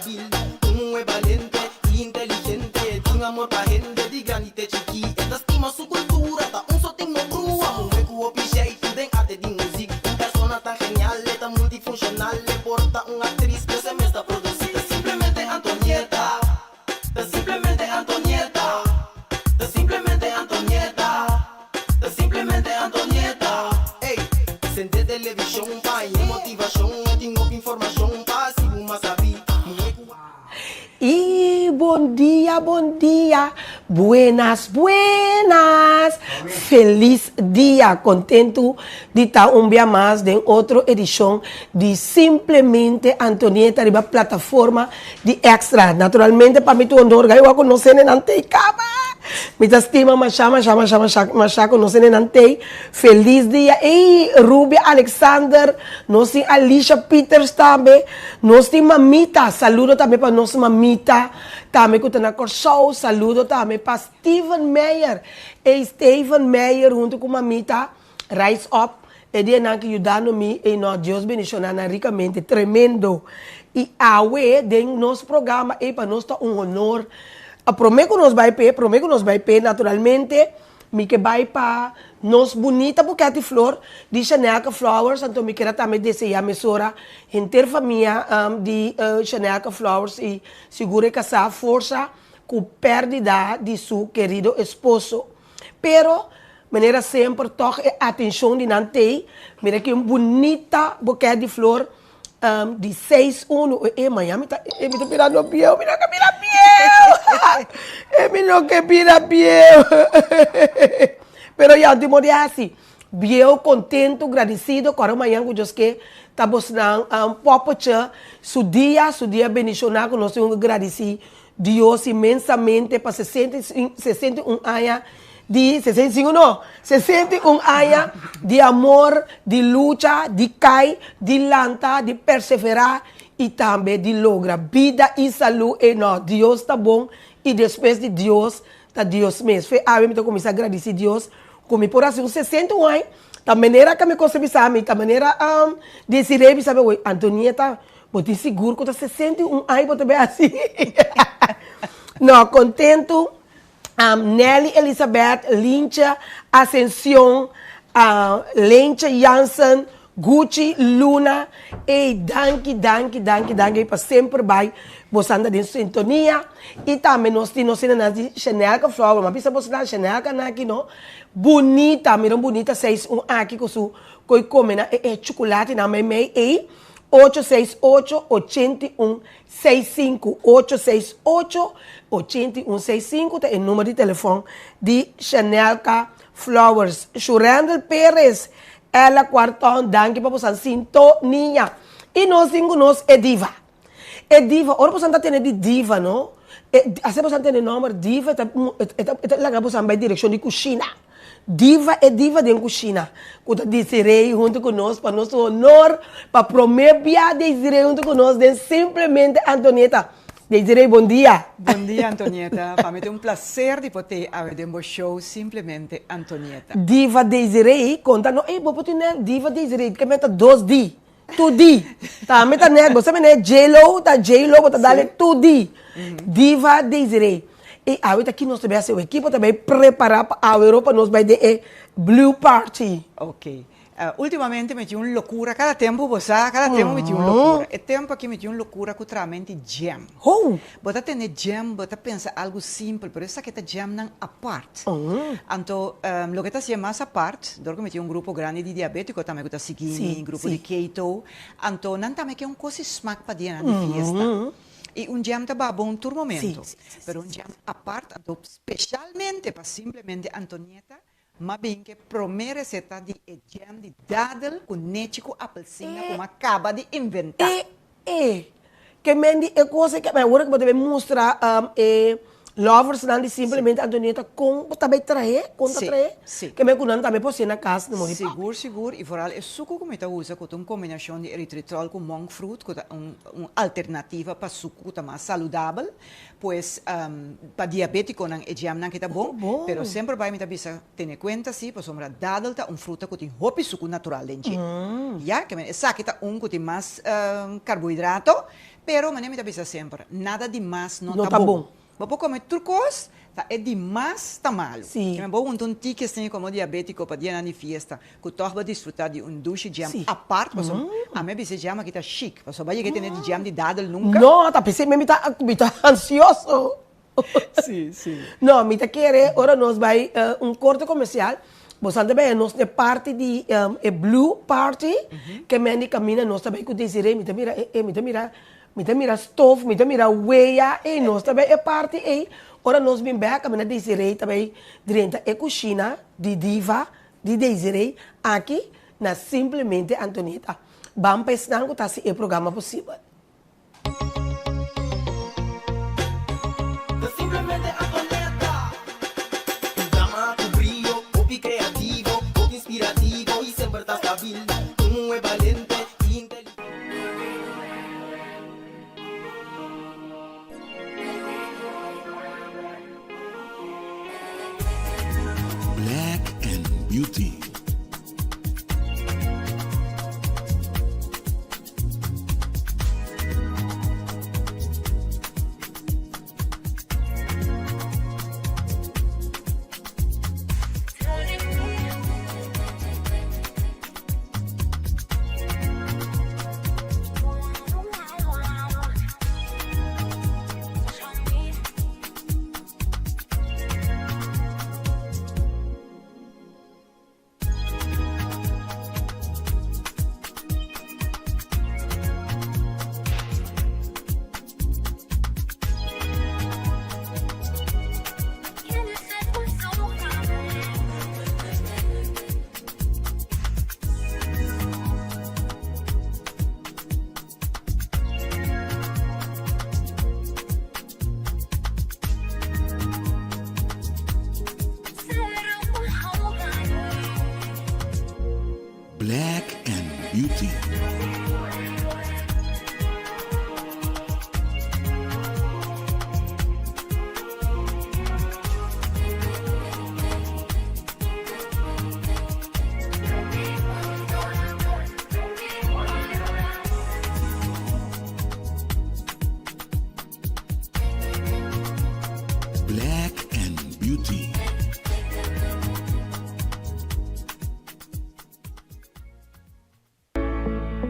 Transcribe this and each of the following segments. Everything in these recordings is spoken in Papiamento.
stabil. Un muhé balente i inteligente, tin amor pa hende di grandi te chikí. E ta stima su kultura, ta un so tin no brua. Muhé ku hopi jeitu den arte di muzik. Un persona tan genial, e ta multifunshonal. E por ta un aktris, pero e mes ta produsí. Ta simplemente Antonieta, ta simplemente Antonieta, ta simplemente Antonieta, ta simplemente Antonieta. Ey, sende televishon pa haña motivashon. E tin hopi informashon pa hasi bo mas sabí. Muhé ku. Y bon dia, bon dia, buenas, buenas, feliz dia, contento di ta un bia mas den otro edicion di Simplemente Antonieta riba plataforma di Extra. Naturalmente pa mi ta un honor gai wak conoce nenan tey caba. Mi ta stima masha, masha, masha, masha, masha conoce nenan tey. Feliz dia. Ey, Rubia Alexander, nos tin Alicia Peters tambe, nos tin mamita, saludo tambe pa nos mamita tambe cu ta na Corsou, saludo tambe pa Steven Meyer. Ey, Steven Meyer hunto cu mamita. Rise up, e dianan ki yudando mi ey no, Dios bendiciona nan ricamente, tremendo. Y awe den nos programa ey pa nos ta un honor, prome cu nos bay p'e, prome cu nos bay p'e naturalmente mi ke bay pa nos bunita buket di flor di Chanelka Flowers, anto mi keda tambe desea mesora henter famia di Chanelka Flowers y sigur e casa forsa cu perdida di su kerido esposo. Pero, manera semper tòg e atenshon di nan t'ei, mira ki un bunita bokèt di flor di seis unu. E maña mi ta e mi ta birando bieu, mi no ke bira bieu! E mi no ke bira bieu! Pero ya, di modo di hasi, bieu, kontentu, gradisido, kòrda mañan ku Dios ke ta bosnan pòpòchè su dia, su dia bendishoná ku nos tin ku gradisí Dios inmensamente pa 61 aña di, 65 no, 61 aña di amor, di lucha, di kai, di lanta, di perseverá i tambe di logra bida i salú. E no, Dios ta bon i despues di Dios ta Dios mes. Fe awe mi ta kuminsá gradisí Dios ku mi por hasi un 61 aña, ta manera ku mi kos ta bisa mi, ta manera Desiree bisa mi, Antonieta, Bo tin sigur ku ta 61 aña bo ta bay hasi? No, kontentu. Nelly Elizabeth, Lintje Ascension, Lentje Jansen, Gucci Luna, ey danki, danki, danki, danki pa semper bay boso anda den sintonia. I tambe nos tin nos hendenan di Chanelka Flower, mi a bisa boso nan Chanelka nan aki no, bunita, mira un bunita seis un aki ku su koe kome na e chukulati nan meimei ey. Ocho seis ocho, 81, seis sinku. 868, 81, seis sinku ta e number di telefòn di Chanelka Flowers. Shurendel Perez, Ella Cuarton, danki pa bosan sintonia. I nos tin ku nos e diva. E diva, ora bosan ta tene di diva no, e asina bosan tene nomber diva e ta e ta laga bosan bai direkshon di kushina. Diva e diva den kushina ku ta Desiree huntu ku nos pa nos honor pa prome bia Desiree huntu ku nos den Simplemente Antonieta. Desiree bon dia. Bon dia Antonieta, pa mi ta un placer di por tei awe den bo show Simplemente Antonieta. Diva Desiree konta no ey bo por tin nen Diva Desiree ke meta dos di tu di tambe ta net bo sa mene J-Lo ta J-Lo bo ta dale tu di Diva Desiree y awe ta ki nos ta bay haci ekipo ta bay prepara pa awero pa nos bay den e blue party. Ok ultimamente mi tin un locura cada tempo bo sa cada tempo mi tin un locura e tempo aki mi tin un locura cu trahamento di jam bo ta tene jam bo ta pensa algo simpel pero esaki ta jamnan apart Anto loke ta hacié mas apart, dor cu mi tin un grupo grandi di diabetico tambe cu ta sigui mi, grupo di keto, anto nan tambe ke un cos di smak pa dianan di fiesta. Y un jam ta ba bon tur momento, pero un jam apart, anto specialmente pa simplemente Antonieta, m'a bin ke prome receta di e jam di dadel cu nechi cu apelsina cu m'a caba di inventa. E ke men di e kos e ke ora ku bo ta bai mustra e loversnan di simplemente Antonieta kon bo ta bai trahe, kon ta trahe, ke men ku nan tambe por hasié na kas no mori papia. Sigur sigur i vooral e suku ku mi ta usa ku ta un kombinashon di eritritol ku monk fruit ku ta un un alternativa pa suku ku ta mas saludabel pues pa diabetikonan e jamnan ke ta bon pero semper bai mi ta bisa Tene kuenta si, pasobra dadel ta un fruta ku tin hopi suku natural den dje. Ya, ke men esaki ta un ku tin mas karbohidrato, Pero, manera mi ta bisa semper, nada di mas no ta bon. Bo por come tur cos, ta e di mas ta malo. Keme bo hunta un tiki asina como diabetico pa dianan di fiesta, cu toch bo disfruta di un dushi jam apart, pasobra ami a bisa e jam aki ta chic, pasobra bo a yega tene di jam di dadel nunca. No, ta p'esei mi ta mi ta ansioso. Si, si. No, mi ta kere ora nos bai un corte comercial, bo sa ta bai nos n'e parti di e blue party, ke men di caminda nos ta bai cu Desiree, mi ta mira e, mi ta mira Mi ta mira stof, mi ta mira wea, ey nos ta bay e parti ey, ora nos bin bek a mi na Desiree ta bay drenta e cushina di Diva di Desiree aki na Simplemente Antonieta. Ban pa esnan cu ta haci e programa posibel. Ta Simplemente Antonieta, programa cu brio, hopi creativo, hopi inspirativo y semper ta stabil. Un muhe balente y inteligente. Black and Beauty. Black and Beauty. Black and Beauty.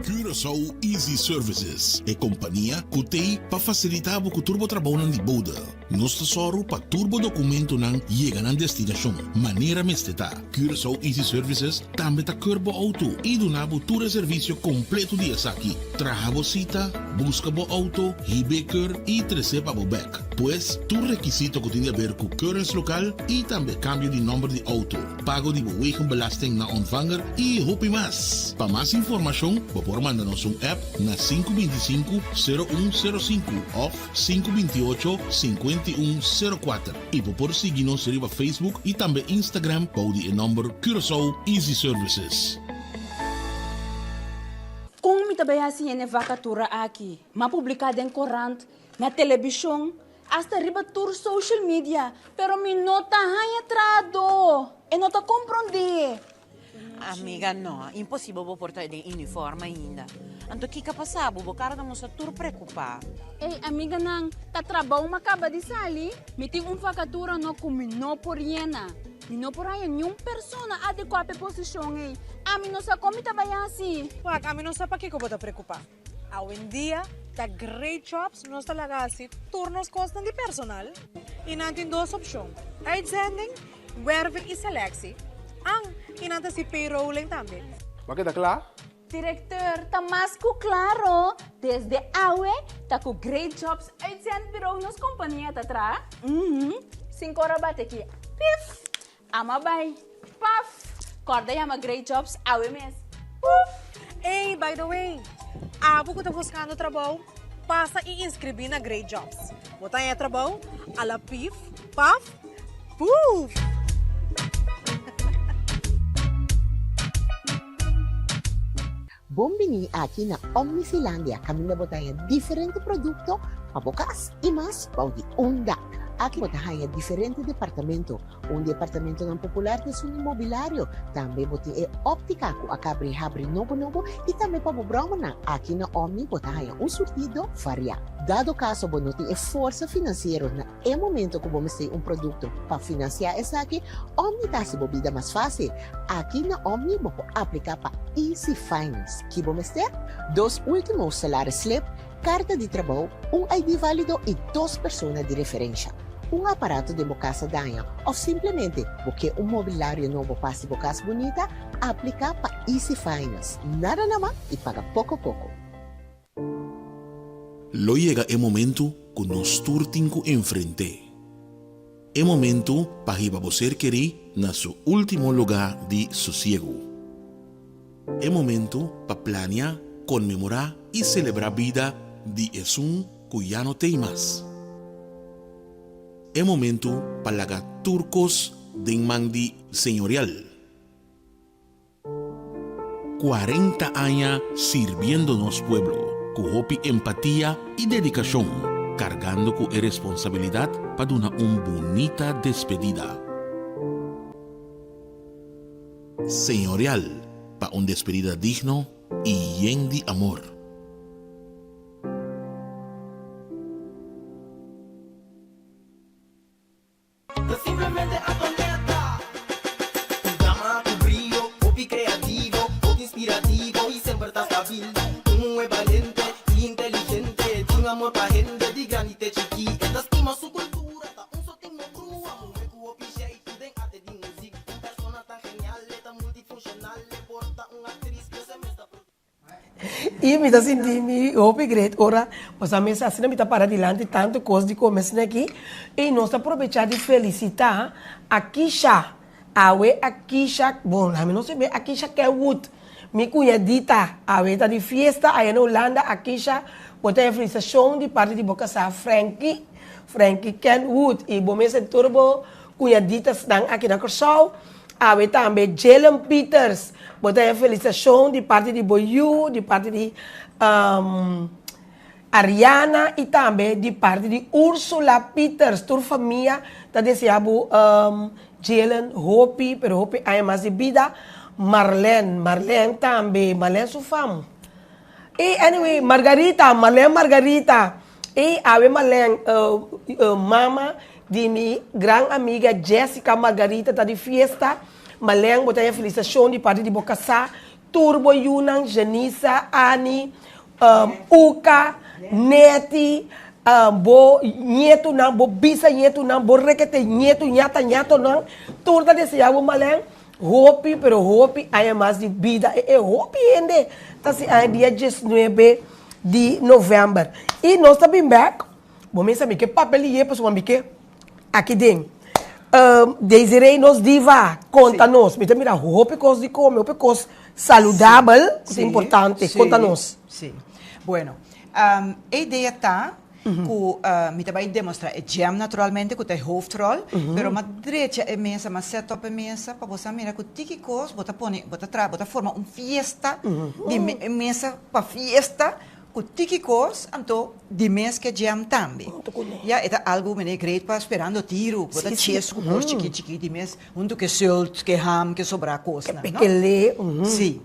Curaçao Easy Services, e kompania ku t'ei pa fasilitá bo ku tur bo trabounan di bode. Nos ta sòru pa tur bo dokumentonan yega nan destinashon manera mester ta. Curaçao Easy Services tambe ta keur bo outo i duna bo tur e servisio kompleto di esaki. Traha bo sita, buska bo outo, hib'é keur i tres'é pa bo bèk. Pues, tur rekisito ku tin di aber ku keuringslokaal i tambe kambio di nòmber di outo, pago di bo wegenbelasting na ontvanger i hopi mas. Pa mas informashon bo por manda nos un app na 525 0105 òf 528 5104 i bo por sigui nos riba Facebook i tambe Instagram bou di e nòmber Curaçao Easy Services. Kon mi ta bai hasi hende vakatura aki? M'a publiká den korant, na telebishon, Hasta riba tur social media, pero mi no ta haña trahadó. E no ta komprondé. Amiga, no, imposibel bo por ta den uniform ainda. Anto kiko a pasa bo? Bo kara ta mustra tur preokupá. Ey, amiganan, ta trabou mi a kaba di sali. Mi tin un vakatura no ku mi no por yena. Mi no por haña niun persona adekuá pa e posishon ey. Ami no sa kon mi ta bai hasi. Wak, ami no sa pakiko bo ta preokupá. Awendia ta Great Jobs nos ta laga hasi tur nos kosnan di personal i nan tin dos opshon, uitzending, werving i selectie, an i nan ta hasi payrolling tambe. Bo a keda kla? Directeur, ta mas ku klaro, desde awe ta ku Great Jobs Uitzendbureau nos kompania ta traha. Uhum, sin kor a bati aki, pif! Ama bai. Paf! Kòrda yama Great Jobs awe mes. Puf! Ey, by the way, abo ku ta buskando trabou, pasa i inskribí na Great Jobs. Bo ta haña trabou a la pif, paf, puf! Bon bini aki na Omnifilandia kaminda bo ta haña diferente produkto pa bo kas i mas bou di un dak. Aki bo ta haña diferente departamento. Un di e apartamentonan popular ta esun di mobilario. Tambe bo tin e óptica ku a kabri habri nobo nobo i tambe pa bo bròmernan. Aki na Omni bo ta haña un surtido variá. Dado kaso bo no tin e forsa finansiero na e momento ku bo mester un produkto pa finansiá esaki, Omni ta hasi bo bida mas fásil. Aki na Omni bo por apliká pa Easy Finance. Ki bo mester? Dos último salaris slip, Karta di trabou, un ID válido i dos persona di referensha. Un aparato den bo kas a daña òf simplemente bo ke un mobilario nobo pa hasi bo kas bunita, apliká pa Easy Finance. Nada na man i paga poko poko. Lo yega e momentu ku nos tur tin ku enfrent'é. E momentu pa hiba bo ser kerí na su último lugá di sosiegu. E momentu pa plania, konmemorá i selebrá bida di esun ku ya no t'ei mas. E momentu pa laga tur kos den man di Señorial. 40 aña sirbiendo nos pueblo ku hopi empatia i dedikashon, kargando ku e responsabilidat pa duna un bunita despedida. Señorial pa un despedida digno i yen di amor. Ta simplemente Antonetta. Un dama ku brio, hopi kreativo, hopi inspirativo i semper ta stabil. Un muhé balente i inteligente, tin amor pa hende di grandi te chikí. E ta stima su kultura, ta un sotin no brua. Muhé ku hopi jeitu den arte di muzik. Un persona tan genial, e ta multifunshonal, e por ta un aktris, pero se mes ta I mi ta sinti mi hopi great ora nos a mesa asina mi ta para dilanti tantu kos di kome asina aki i nos ta probechá di felisitá Akisha awe Akisha bon ami no sibi Akisha Kenwood mi kuñadita awe ta di fiesta aya na Hulanda Akisha bo ta e felisitashon di parti di bo kasá Frankie Frankie Kenwood i bo mester tur bo Kuñaditasnan aki na Kòrsou, awe tambe Jalen Pieters, bo ta haña felisitashon di parti di bo yu, di parti di Ariana i tambe di parti di Ursula Pieters. Tur famia ta deseá bo Jalen hopi pero hopi aña mas di bida. Marlene, Marlene tambe, Marlene su fam. E anyway, Margarita, Marlene Margarita. Ey awe Marlene, mama di mi gran amiga Jessica Margarita ta di fiesta. Marlene bo ta haña felicitacion di parti di bo casá, tur bo yunan, Janisa, Annie, Uka, Netty, bo ñetunan, bo bisañetunan, bo rekete ñetu, ñata ñatonan, tur ta desea bo Marlene. Hopi pero hopi aña mas di bida e e hopi hende ta si aña dia diesnuebe di november y nos ta bin bek bo mester mi ke papel di ye pasobra mi ke aki den Desiree nos diva konta nos mi ta mira hopi kos di kome hopi kos saludabel ku ta importante konta nos. Si bueno e idea ta Ku mi ta bai demostrá e jam naturalmente ku ta e hoofdrol, pero m'a drecha e mesa, m'a set up e mesa pa bo sa mira ku tiki kos bo ta pone, bo ta traha, bo ta forma un fiesta di e mesa pa fiesta ku tiki kos, anto di mes ke jam tambe. Ya e ta algu mene great pa sperando tiru, bo ta ches ku kos chikí chikí di mes huntu ke sult, ke ham, ke sobrá kosnan, no? Si.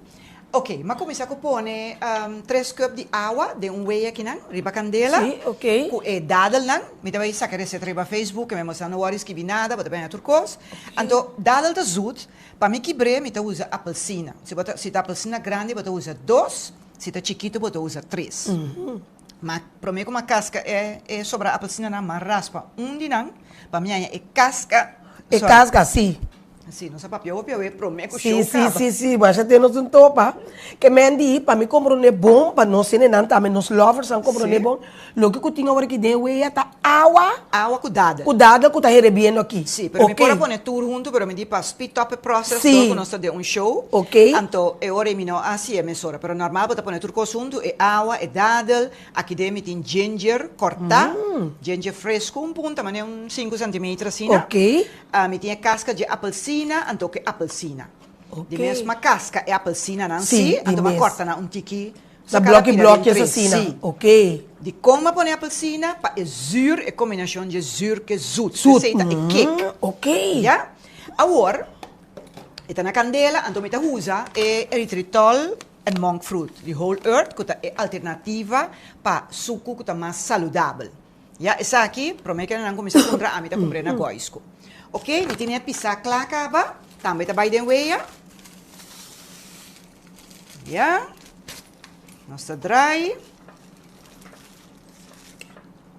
Ok, m'a kuminsá ku pone tres cup di awa den un wei akinan riba kandela. Sí, ok. Ku e dadelnan. Mi ta bai saka e reseta riba Facebook, ke mi mostra no wòrdu skibi nada, bo ta bai haña tur kos. Anto, dadel ta zut. Pa mi kibr'é mi ta usa apelsina. Si bo ta, si ta apelsina grandi bo ta usa dos, si ta chikitu bo ta usa tres. Ma promé ku m'a kaska e e sobra apelsinanan, m'a raspa un di nan pa mi haña e kaska. E kaska, sí. Sí, nos a papia hopi awe promé ku show Sí, kaba. sí, sí, sí, masha te nos un topa. Ke men di, pa mi komprondé bon, pa nos hendenan tambe, nos loversnan komprondé Sí. bon, loke ku tin awor aki den wea ta awa. Awa ku dadel. Ku dadel ku ta herebiendo aki. Sí, pero mi Ok. por a pone tur huntu, pero mi di pa speed up e process Sí. dor ku nos ta den un show. Ok. Anto e ora ei mi no a hasié mesora, pero normal bo ta pone tur kos huntu, e awa, e dadel, Aki den mi tin ginger corta, ginger fresco un punta mane un sinku centimeter asina. Ok. Mi tin e casca dje apelsina anto ku e apelsina. Ok. Di mes m'a casca e apelsinanan Si, si, di anto m'a mes. corta nan un tiki. Na So cada bloki pida den blokies tres, asina. Si. Ok. Dikon m'a pone apelsina? Pa e zuur, e kombinashon dje zuur ke zoet. Zoet. Esei ta e kick. Ok. Ya? Awor, e ta na kandela, anto mi ta usa e eritritol en monk fruit di Whole Earth, ku ta e alternativa pa suku ku ta mas saludabel. Ya, esaki, promé ke nan kuminsá kumpra, ami ta kumpr'é na Goisco. Ok, mi tene e pisá kla kaba, tambe ta bai den wea. Ya. Nos ta draai.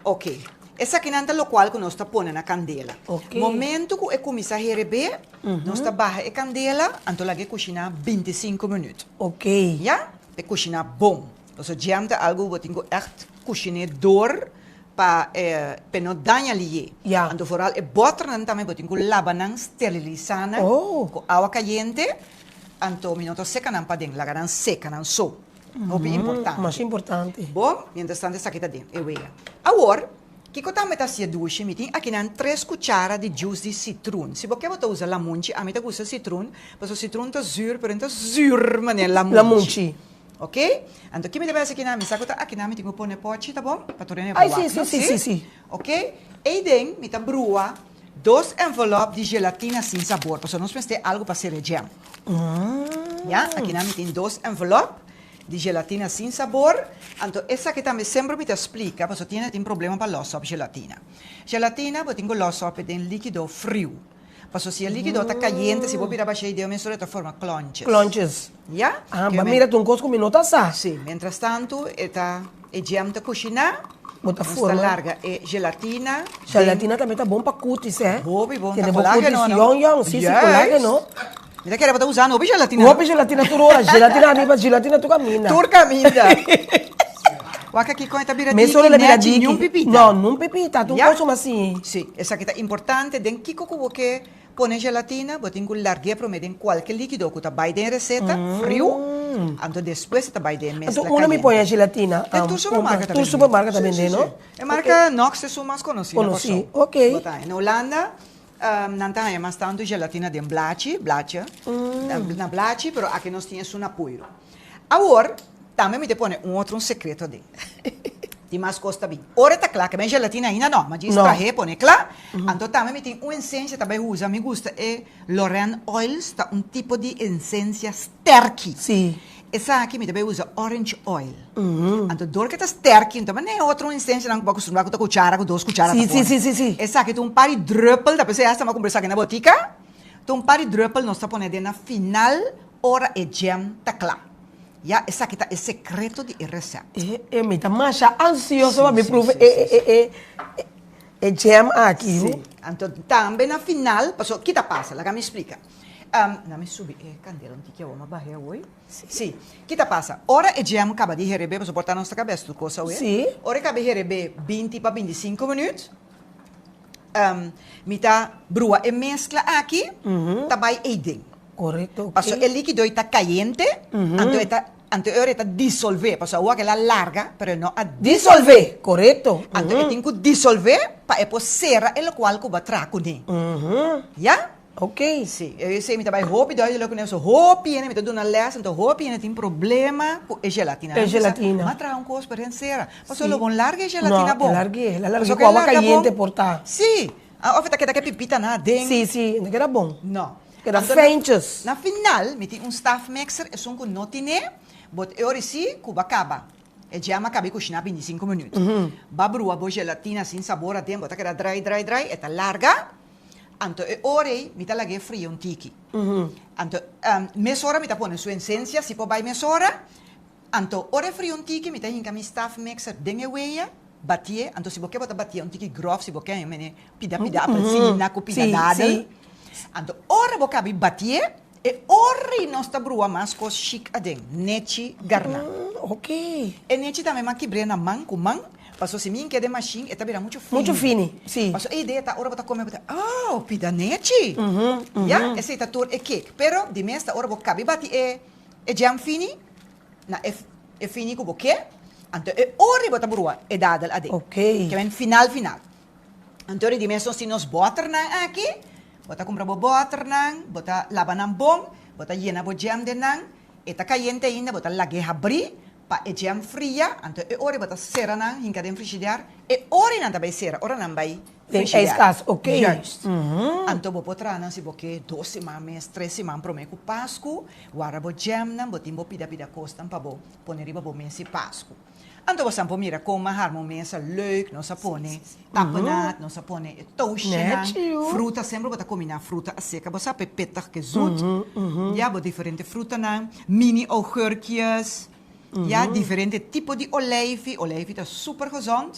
Ok. Esakinan ta lokual ku nos ta pone na kandela. Ok. Momento ku e kuminsá herebé, nos ta baha e kandela, anto laga e kushiná bintisinku minüt. Ok. Ya? E kushiná bon. Pasobra jam ta algu ku bo tin ku ègt kushiné dor pa e pa e no daña lié. Ya. Anto foral e bòternan tambe bo tin ku laba nan, sterilisá nan ku awa kayente. Anto mi no ta seka nan paden, laga nan seka nan so. Hopi importante. Masha importante. Bon, mientras tanto esaki ta den e wea. Awor, kiko tambe ta hacia dushi? Mi tin akinan tres cuchara di juice di citroen. Si bo ke bo ta usa lamunchi, ami ta gusta citroen, pasobra citroen ta zuur, pero no ta zuur manera lamunchi. Lamunchi. Ok? Anto ki mi ta bai haci akinan? Mi sa cu ta akinan mi tin cu pone pochi, ta bon? Pa tur hende Ay, por si, wak, si, no? si, si, si. Ok? Eyden mi ta brua Dos envelop di gelatina sin sabor, pasobra nos mester algo pa sere jam. Ya, akinan mi tin dos envelop di gelatina sin sabor. Anto esaki tambe semper mi ta splika, pasobra tin hende tin problema pa los op gelatina. Gelatina bo tin ku los op den likido friu, pasobra si e likido ta kayente, si bo bira bash'ei den mesora e ta forma klontjes. Klontjes. Ya? Ah, ba mira ta un kos ku mi no ta sa. Sí, mientras tantu e ta e jam ta kushiná. Bo ta Nos ta forma. larga e gelatina. Gelatina tambe ta bon pa kutis, eh. Hopi bon, ta Tene bo kolágeno, kutis no? yòn yòn, sí, sí, kolágeno. Mi ta kere bo ta usando hopi gelatina. Hopi gelatina tur ora, gelatina riba gelatina tur kaminda. Tur kaminda. Wak aki kon e ta bira diki, Mesora el a bira nechi, diki. niun pipita. No, niun pipita, ta un Ya? kos como así. Sí, esaki ta importante den kiko ku bo ke Pone gelatina, bo tin ku larg'é promé den kualke líkido ku ta bai den e reseta, friu, anto despues e ta bai den e meskla Anto unda mi kayente. pone e gelatina? Den tur supermarket ta Tur bende. supermarket ta Sí, bende, sí, no? sí. E marka Knox ta esun mas konosí na Konosí, Kòrsou. ok. Bo ta haña. Na Hulanda nan ta haña mas tantu gelatina den blachi, blachi, na blachi, pero aki nos tin esun na puiru. Awor, tambe mi ta pone un otro un sekreto aden. Tin mas kos ta bin. Ora e ta kla, ke ben gelatina ainda no, ma djis trah'é pone kla. Anto tambe mi tin un ensensia ta bai usa, mi gusta e Loren Oils, ta un tipo di ensensia sterki. Sí. Esaki mi ta bai usa orange oil. Anto dor ke ta sterki, no ta manera e otro ensensianan ku bo a kustumbrá ku ta kuchara ku dos kuchara ta Sí, pone. sí, sí, sí, sí. Esaki ta un par di drùpel, ta p'esei hasta mi a kumpra esaki na botika. Ta un par di drùpel nos ta pone den na final ora e jam ta kla. Ya esaki ta e sekreto di e resèpt. E e mi ta masha ansioso pa mi prueba e e e e jam aki. Sí, anto tambe na final, pasobra ki ta pasa? Laga mi splika. Na mi subi e kandela un tiki awor, mi a bah'é awor. Sí, ki ta pasa? Ora e jam kaba di herebé, pasobra por ta nos ta kabes tur kos awe. Sí. Ora e kaba di herebé binti pa bintisinko minüt, mi ta brua e meskla aki, ta bai eiden. Korekto, ok. Pasobra e likido ei ta kayente, anto e ta, anto e ora e ta disolvé, pasobra awor el a larga, pero e no a Disolvé, korekto. Anto e tin ku disolvé pa e por sera e lokual ku bo a traha kuné. Ya? Ok. Sí, esei mi ta bai hopi duidelijk kuné, pasobra hopi hende mi ta duna lès, anto hopi hende tin problema ku e gelatina. E gelatina. M'a traha un kos pero den sera. Pasobra lo bon larga e gelatina bon. No, e largu'é, el a largu'é ku awa kayente por ta. Sí, of e ta keda ku e pipita nan aden. Sí, sí, no keda bon. No. Keda fijntjes. Na final mi tin un staf mixer, esun ku no tine, bot e ora si ku ba kaba. E jam a kaba e kushina bintisinko minüt. Ba brua bo gelatina sin sabor aden, bo ta keda drai drai drai, e ta larga. Anto e ora ei mi ta lag'é fria un tiki. Anto mesora mi ta pone su ensensia, si por bai mesora. Anto ora e fria un tiki mi ta hinka mi staf mixer den e weya, batié. Anto si bo ke bo ta batié un tiki gròf, si bo ke mene pida pida apelsina ku pida dadel. Anto ora bo kabi batié, e ora ei nos ta brua mas kos shik aden, nechi garná. E nechi tambe m'a kibr'é na man ku man, pasobra si mi hink'é den mashin e ta bira muchu fini. Muchu fini, si. Pasobra e idea ta ora bo ta kome bo ta, oh, pida nechi! Ya, esei ta tur e kek. Pero di mes ta ora bo kabi bati e e jam fini, na e e fini ku bo ke, anto e ora ei bo ta brua e dadel aden. Ke men final final. Anto di mes nos tin nos bòternan aki, bo ta kumpra bo bòternan, bo ta laba nan bon, bo ta yena bo jam den nan, e ta kayente ainda, bo ta lag'é habrí. Pa e jam fria, anto e ora bo ta sera nan hinka den frishider, e ora nan ta bai sera, ora nan bai Den frishider. ijskast, ok. Juist. Anto bo por traha nan si bo ke dos siman mes, tres siman prome ku Pasku, warda bo jamnan, bo tin bo pida pida kosnan pa bo pone riba bo mes di Pasku. Anto bo san por mira kon a harma un mesa leuk, nos a pone tapenat, nos a pone e toastjenan, fruta, semper bo ta kombiná fruta aseka, bo sa pe pittig ke zoet, ya bo diferente frutanan, mini augurkjes, ya diferente tipo di oleifi, oleifi ta super gezond,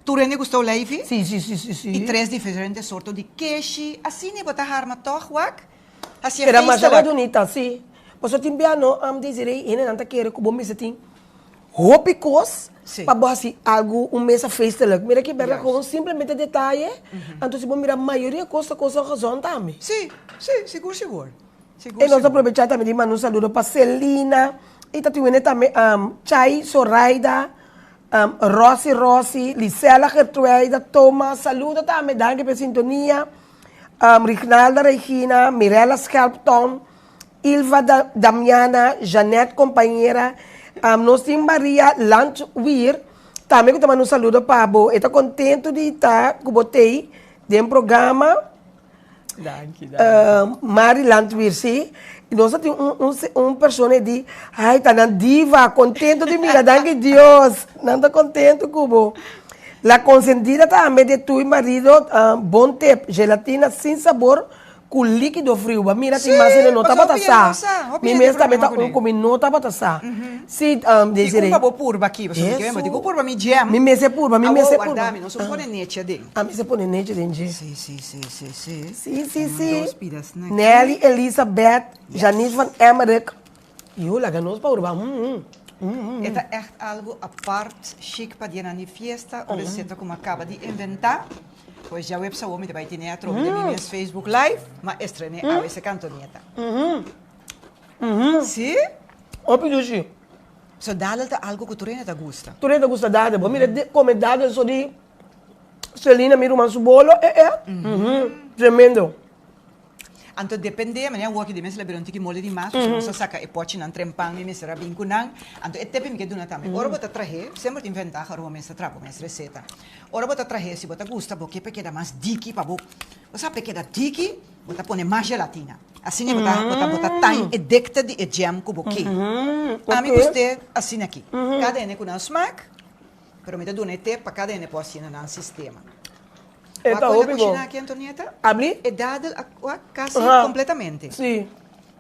tur hende gusta oleifi? I tres diferente sorto di keshi, asina bo ta harma tòg wak, hasié Era masha feestelijk. bunita, si. Pasobra tin bia no, Desiree, hendenan ta kere ku bo mester tin Hopi kos pa bo hasi algu un mesa feestelijk. Mira ki bèrda gewoon simplemente detaye, anto si bo mira mayoria kos ta kosnan gezond tambe. Sí, sí, sigur sigur. Sigur E nos ta sigur. aprobecha tambe di manda un saludo pa Selina y ta tin wende tambe Chay, Zoraida, Rosy Rosy, Lisela Gertruida, Thomas, saludo tambe, danki pa e sintonia, Rignalda Regina, Mirella Schelpton, Ilva Damiana, Jeanette Compañera, nos tin Maria Landweer tambe ku ta manda un saludo pa bo. E ta contento di ta ku bo tei den programa. Danki, danki. Mari Landweer, si. I nos a tin un, un, un persona e di, ai ta nan diva, contento di mira, danki Dios. Nan ta contento ku bo. La consentida tambe de tu marido, bon tip, gelatina sin sabor Ku líkido friu ba mira tin mas hende no tabata sa. Mi mes tambe ta un ku mi no tabata sa. Si Desiree. Tin un pa bo purba aki pasobra mi ke bo tin ku purba mi jam. Mi mester purba mi mester purba. Awor warda mi nos a pone nechi aden. A mester pone nechi den dje. Si si si si si. Si si si. Nelly Elizabeth, Janice van Emmerik. Yo laga nos purba. E ta echt algu apart chic pa dianan di fiesta un receta ku mi a kaba di inventa. Pues djaweps awor mi ta bai tene atrobe den mi mes Facebook live, ma estrené awe se Cantonieta. Sí? Hopi dushi. So dadel ta algo ku tur hende ta gusta. Tur hende ta gusta dadel. Bo mira kome dadel so di Selina mi ruman su bolo, eh eh. Tremendo. Anto depende, manera awor aki di mes la bira un tiki moli di mas, pasobra nos a saka e pochinan trempan mi mester a bin ku nan. Anto e tep mi ke duna tambe, ora bo ta trahe, semper tin ventaha ora bo mes ta traha bo mes reseta. Ora bo ta trahe, si bo ta gusta, bo ke pa e keda mas diki pa bo, bo sa pa e keda diki, bo ta pone mas gelatina. Asina bo ta, bo ta, bo ta time e dikte di e jam ku bo ke. Ami gust'é asina aki. Kada hende ku nan smak, pero mi ta duna e tep pa kada hende por hasi na nan sistema. E ta hopi bon. Aki, Antonieta? Abli? E dadel a kasi completamente. Si.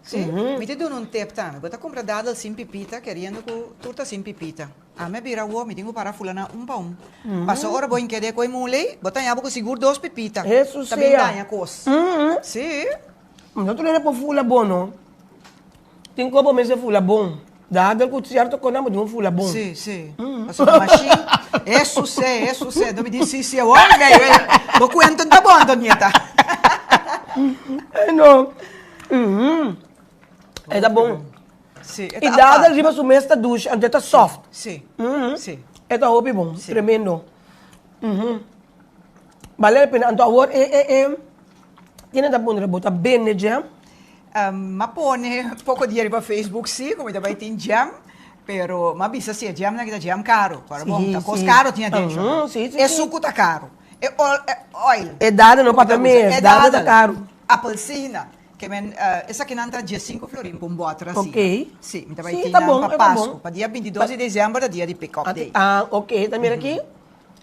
Si? Mi ta duna un tip tambe. Bo ta cumpra dadel sin pipita, keriendo cu tur ta sin pipita. Ami a bira awor, mi tin cu para fula nan un pa un. Paso ora bo inkede cu e muley, bo ta haña bo cu sigur dos pipita. Hesus Ta bin sea. daña cos. Si. No tur hende por fula bon, no. Tin kopo mester fula bon. Dadel ku sierto konan bo tin ku fula bon. Si, si. Pasobra mashin, e susé, e susé. No mi di si, si awor mi bay. Bo kuento no ta bon, Antonieta. Ay no. E ta bon. Si, e ta I dadel apart. riba su mes ta dushi, anto e ta soft. Si, si. E ta hopi bon, tremendo. Bale la pena. Anto awor e, e, e, kende ta pone bo ta bende dje? M'a pone poko dia riba Facebook si, ku mi ta bai tin jam, pero m'a bisa si e jamnan aki ta jam karo. Pero bon, ta kos karo tin aden shon. E suku ta karo, e oil. E dada no papia mes, E dada ta karo. Apelsina, ke men esakinan ta diesinku florin pa un bòter asina. Si, mi ta bai tin nan pa Pasku, pa dia 22 di desèmber ta dia di pick up day. Ah, ok, ta mira aki.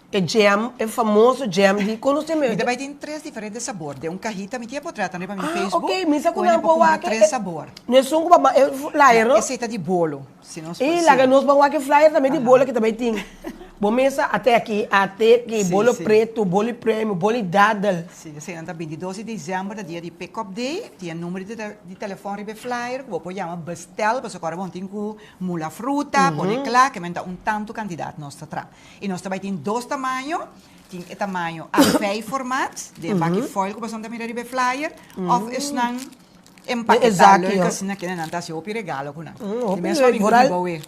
E jam, e famoso jam di kono se Mi ta bai tin tres diferente sabor den un kahita. Mi tin e potret riba mi Ah, Facebook. ok, mi sa ku Ku hende nan por por kumpra wak tres sabor. No esun ku pa e flyer, no? Esei ta di bolo. Si nos por E si. laga nos ban wak e flyer tambe di bolo ki ta bai tin. Bo mesa ate aki, ate aki, Si, bolo si. pretu, bolo premio, bolo dadel. Si, eseinan ta 22 di december ta dia di pick up day. Tin e number di di telefon riba e flyer ku bo por yama bestel pasobra ku ora bo tin ku mula fruta, pone kla, ke men ta un tantu kantidat nos ta traha. I nos ta bai tin dos tamaño, tin e tamaño A5 formaat, den e baki foil ku boso ta mira riba e flyer, òf esnan empaketá leuk asina kende nan ta hasi hopi regalo ku nan. Di mes pa bin ku di bou e.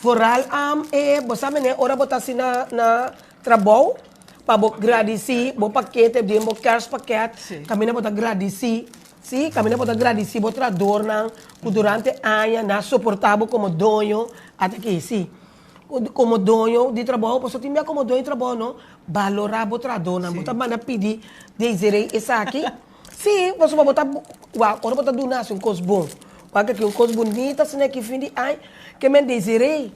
Vooral e bo sa mene ora bo ta hasi na na trabou pa bo gradisí bo pakete den bo kerstpakket kaminda bo ta gradisí Sí, kaminda bo ta gradisí bo trahadornan ku durante aña nan a soportá bo komo doño. Ata aki, si. Komo doño di trabou, pasobra tin bia komo doño di trabou no, balorá bo trahadónan. Bo ta manda pidi Desiree esaki. Sí, pasobra bo ta, wak, ora bo ta duna hasi un kos bon. Wak aki un kos bunita asina aki fin di aña, ke men Desiree,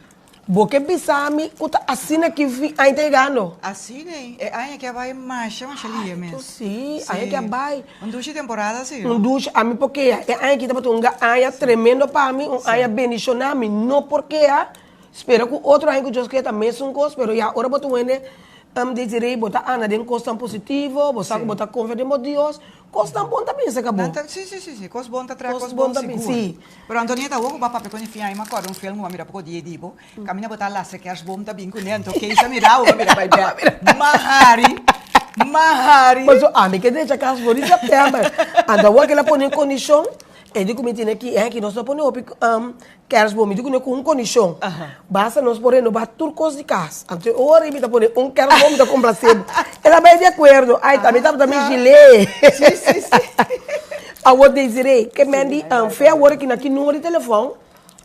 bo ke bisa mi ku ta asina aki fin aña ta yegando? Asina ei, e aña ke a bai masha masha lihe mes. Sí, aña ke a bai. Un dushi temporada si. Un dushi, ami por kea. E aña aki tabata un aña tremendo pa mi, un aña bendishoná, mi no por kea. Spera ku otro aña ku Dios kere ta mesun kos, pero ya ora bo ta wende Desiree bo ta anda den kosnan positivo, bo sa ku bo ta konfia den bo Dios, kosnan bon ta bin serka bo. Si, si, si, si, kos bon ta trae kos bon sigur. Pero Antonieta, awor ku bo a papia ku e fiaña, mi a kòrda un film ku bo a mira poko dia di bo, kaminda bo ta lastra kersboom ta bin kuné, anto Kees a mira bo, bo a mira bai bèk. M'a hari, m'a hari. Pasobra ami ke drecha kas for di sèptèmber, anto awor kila pone kondishon, e di ku mi tene ki, e ki nos no pone hopi Kersboom, mi di kuné ku un kondishon. Basta nos por renobá tur kos di kas. Anto e ora ei mi ta pone un kersboom, mi ta komplasé bo. El a bai di akuerdo. Ai, tambe tabata mi gilé. Sí, sí, sí. Awor Desiree, ke men di fe awor aki na ki numero di telefòn,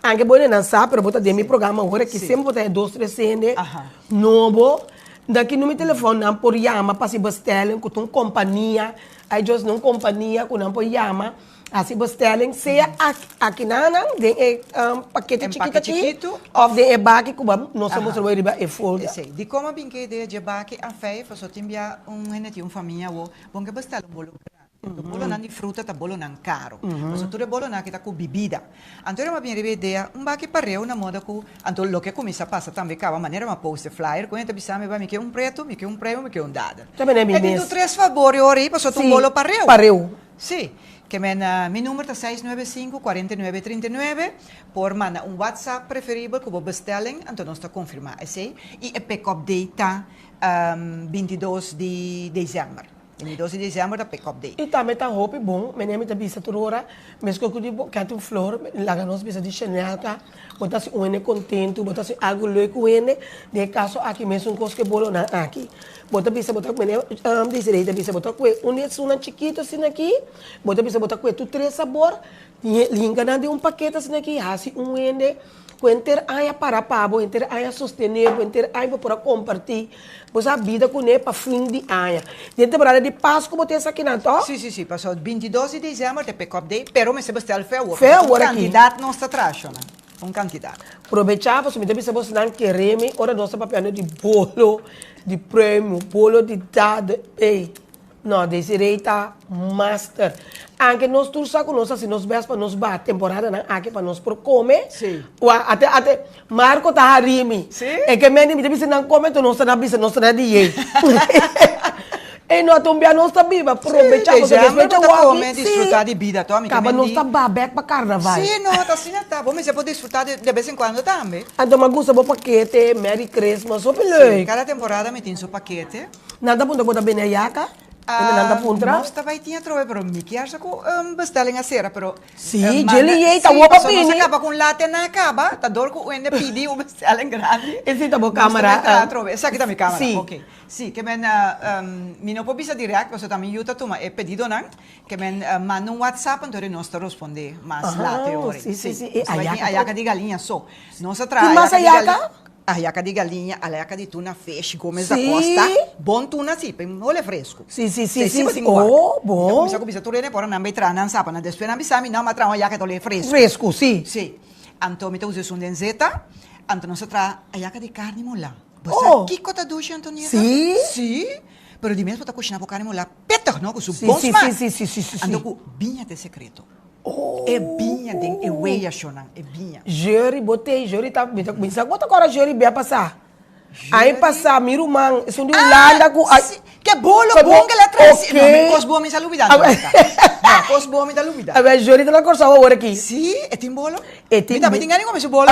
anke bo nan sa, pero bo ta den mi programa awor aki, semper bo ta e dos tres hende nobo, na ki numero di telefòn nan por yama pa hasi bestelling ku ta un kompania, ai Dios, un kompania ku nan por yama. Hasi bestelling sea aki nan den e pakete chikito aki of den e baki ku nos a mustra bo riba e folder. Esei. Dikon a bin ke idea dje baki a fei? Pasobra tin bia un hende tin un famia awo bon ke bestèl un bolo grandi. Anto bolonan di fruta ta bolonan karo. Pasobra tur e bolonan aki ta ku bibida. Anto a bin riba e idea un baki pareu na moda ku anto loke a kuminsá pasa tambe kaba manera mi a post e flyer ku hende ta bisa mi bai mi ke un pretu, mi ke un preu, mi ke un dadel. E tin tur tres fabor e ora ei pasobra ta un bolo pareu. Sí, ke men mi number ta seis nuebe sinku kuarenta i nuebe trinta i nuebe, por manda un WhatsApp preferibel ku bo bestelling, anto nos ta konfirmá esei, i e pick up day ta 22 di desèmber, 22 di desèmber ta pick up day. I tambe ta hopi bon, meneer mi ta bisa tur ora, meskos ku di bo kèt un flor, laga nos bisa di Chanel ta, bo ta hasi un hende kontentu, bo ta hasi algu leuk ku hende, den e kaso aki mesun kos ku e bolonan aki. Bo ta bisa bo ta mene Desiree ta bisa bo ta kue un di esunnan chikito asina aki, bo ta bisa bo ta kue tur tres sabor, hinka nan den un pakete asina aki, hasi un hende ku henter aña para pa bo, henter aña sostene bo, henter aña bo por a komparti bo sa bida kuné pa fin di aña. Den temporada di Pasku bo tin esakinan tòg? Si, si, si, pasobra bintidos di desèmber ta e pick up day, pero mester bestel fe awor, Fe pasobra awor un aki. kantidat nos ta traha shona. Un kantidat. Probechá pasobra mi ta bisa bosnan kere mi ora nos ta papiando di bolo di pruimu, bolo di dade, ey, no, Desiree ta master. Anke nos tur sa ku nos hasi nos best pa nos baha temporadanan aki pa nos por kome. Sí. Wak, ate, ate, Marco ta hari mi. Sí? E ke mende mi ta bisa nan kome, enton nos ta na bisa nos ta na diei. Ey no, ata un bia nos ta biba, probechá Sí, pasobra desèmber despues ta bo ta wòrdu, kome, sí. disfrutá di bida tò, mi ke Kaba nos mendi. ta ba bèk pa karnaval. Sí, no, ta asina ta. Bo mester por disfrutá de de bes en kuando tambe. Anto mi a gusta bo pakete, Merry Christmas, hopi Sí, leuk. kada temporada mi tin su pakete. Nan ta puntra ku bo ta bini ayaka? Hende nan ta puntra. Nos ta bai tin atrobe, pero mi kier sa ku bestelling a sera, pero Sí, djeli yei ta wou pa bini. Sí, pasobra nos a kaba ku un late nan a kaba, ta dor ku hende pidi un bestelling grandi. Esei ta bo kamera. Nos ta bai traha atrobe. Esaki ta mi kamera, Sí. ok. Sí, ke men mi no por bisa direct pasobra ta mi yu ta tuma e pedidonan, ke men manda un WhatsApp anto nos ta rospondé mas late ora. Sí, sí, sí. E Nos ta bai tin ayaka. ayaka di galiña so. Nos a traha Tin mas ayaka di ayaka? galiña. Ayaka di galiña, ayaka di tuna fish, Gomez da Sí. Costa. Bon tuna sí, pe hole fresco. Sí, sí, sí, Sí, sí, bo sí. tin wak. Oh, Mi ta bon. kuminsá ku bisa tur hende por a nan bai traha nan sapa nan. Despues nan bisa mi, no, mi a traha un ayaka ta hole fresco. Fresco, sí. Sí. Anto mi ta usa esun den zeta. Anto nos a traha ayaka di karni molá. Bo sa Oh. kiko ta dushi, Antonieta? Sí? Sí. Pero di mes bo ta kushiná bo karni molá pittig, no? Ku su Sí, bon sí, smak. sí, sí, sí, sí, sí. Anto ku biña ta e sekreto. Oh. E biña den e weya shonnan, e biña. Jerry bo tei, Jerry ta, mi ta kuminsá ku bo ta kòrda Jerry bia pasá. Aña pasá mi ruman, esun di Hulanda ku a. Ah, si, ke bolo bon ke el a trese. No, mi kos bon mi sa lubidá Antonieta. No, kos bon mi ta lubidá. A ber, Jerry ta na Kòrsou awor aki. Si, e tin bolo? E tin. Mi tambe tin gana di kome su bolo.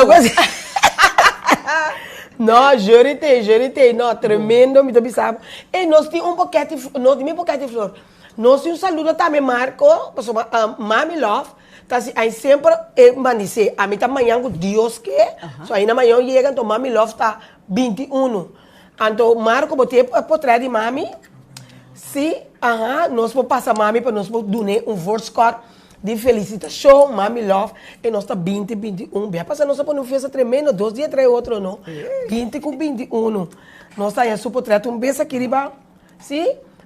No, Jerry tei, Jerry tei, no, tremendo mi ta bisa bo. Ey, nos tin un pokèt di, no tin mi pokèt di flor. Nos tin un saludo tambe Marco, pasobra Mami Love ta si ay semper e mandisé. Ami ta mañan ku Dios ke, so ainda mañan yega anto Mami Love ta 21. Anto Marco bo tin e potret di Mami? Si, aha, nos por pasa Mami pa nos por dun'é un voorschot. di felicitacion Mami Love e nos ta binti binti un bia pasa nos a pone un fiesta tremendo dos dia trae otro no binti cu binti uno nos ta haña su potret un bes aki riba si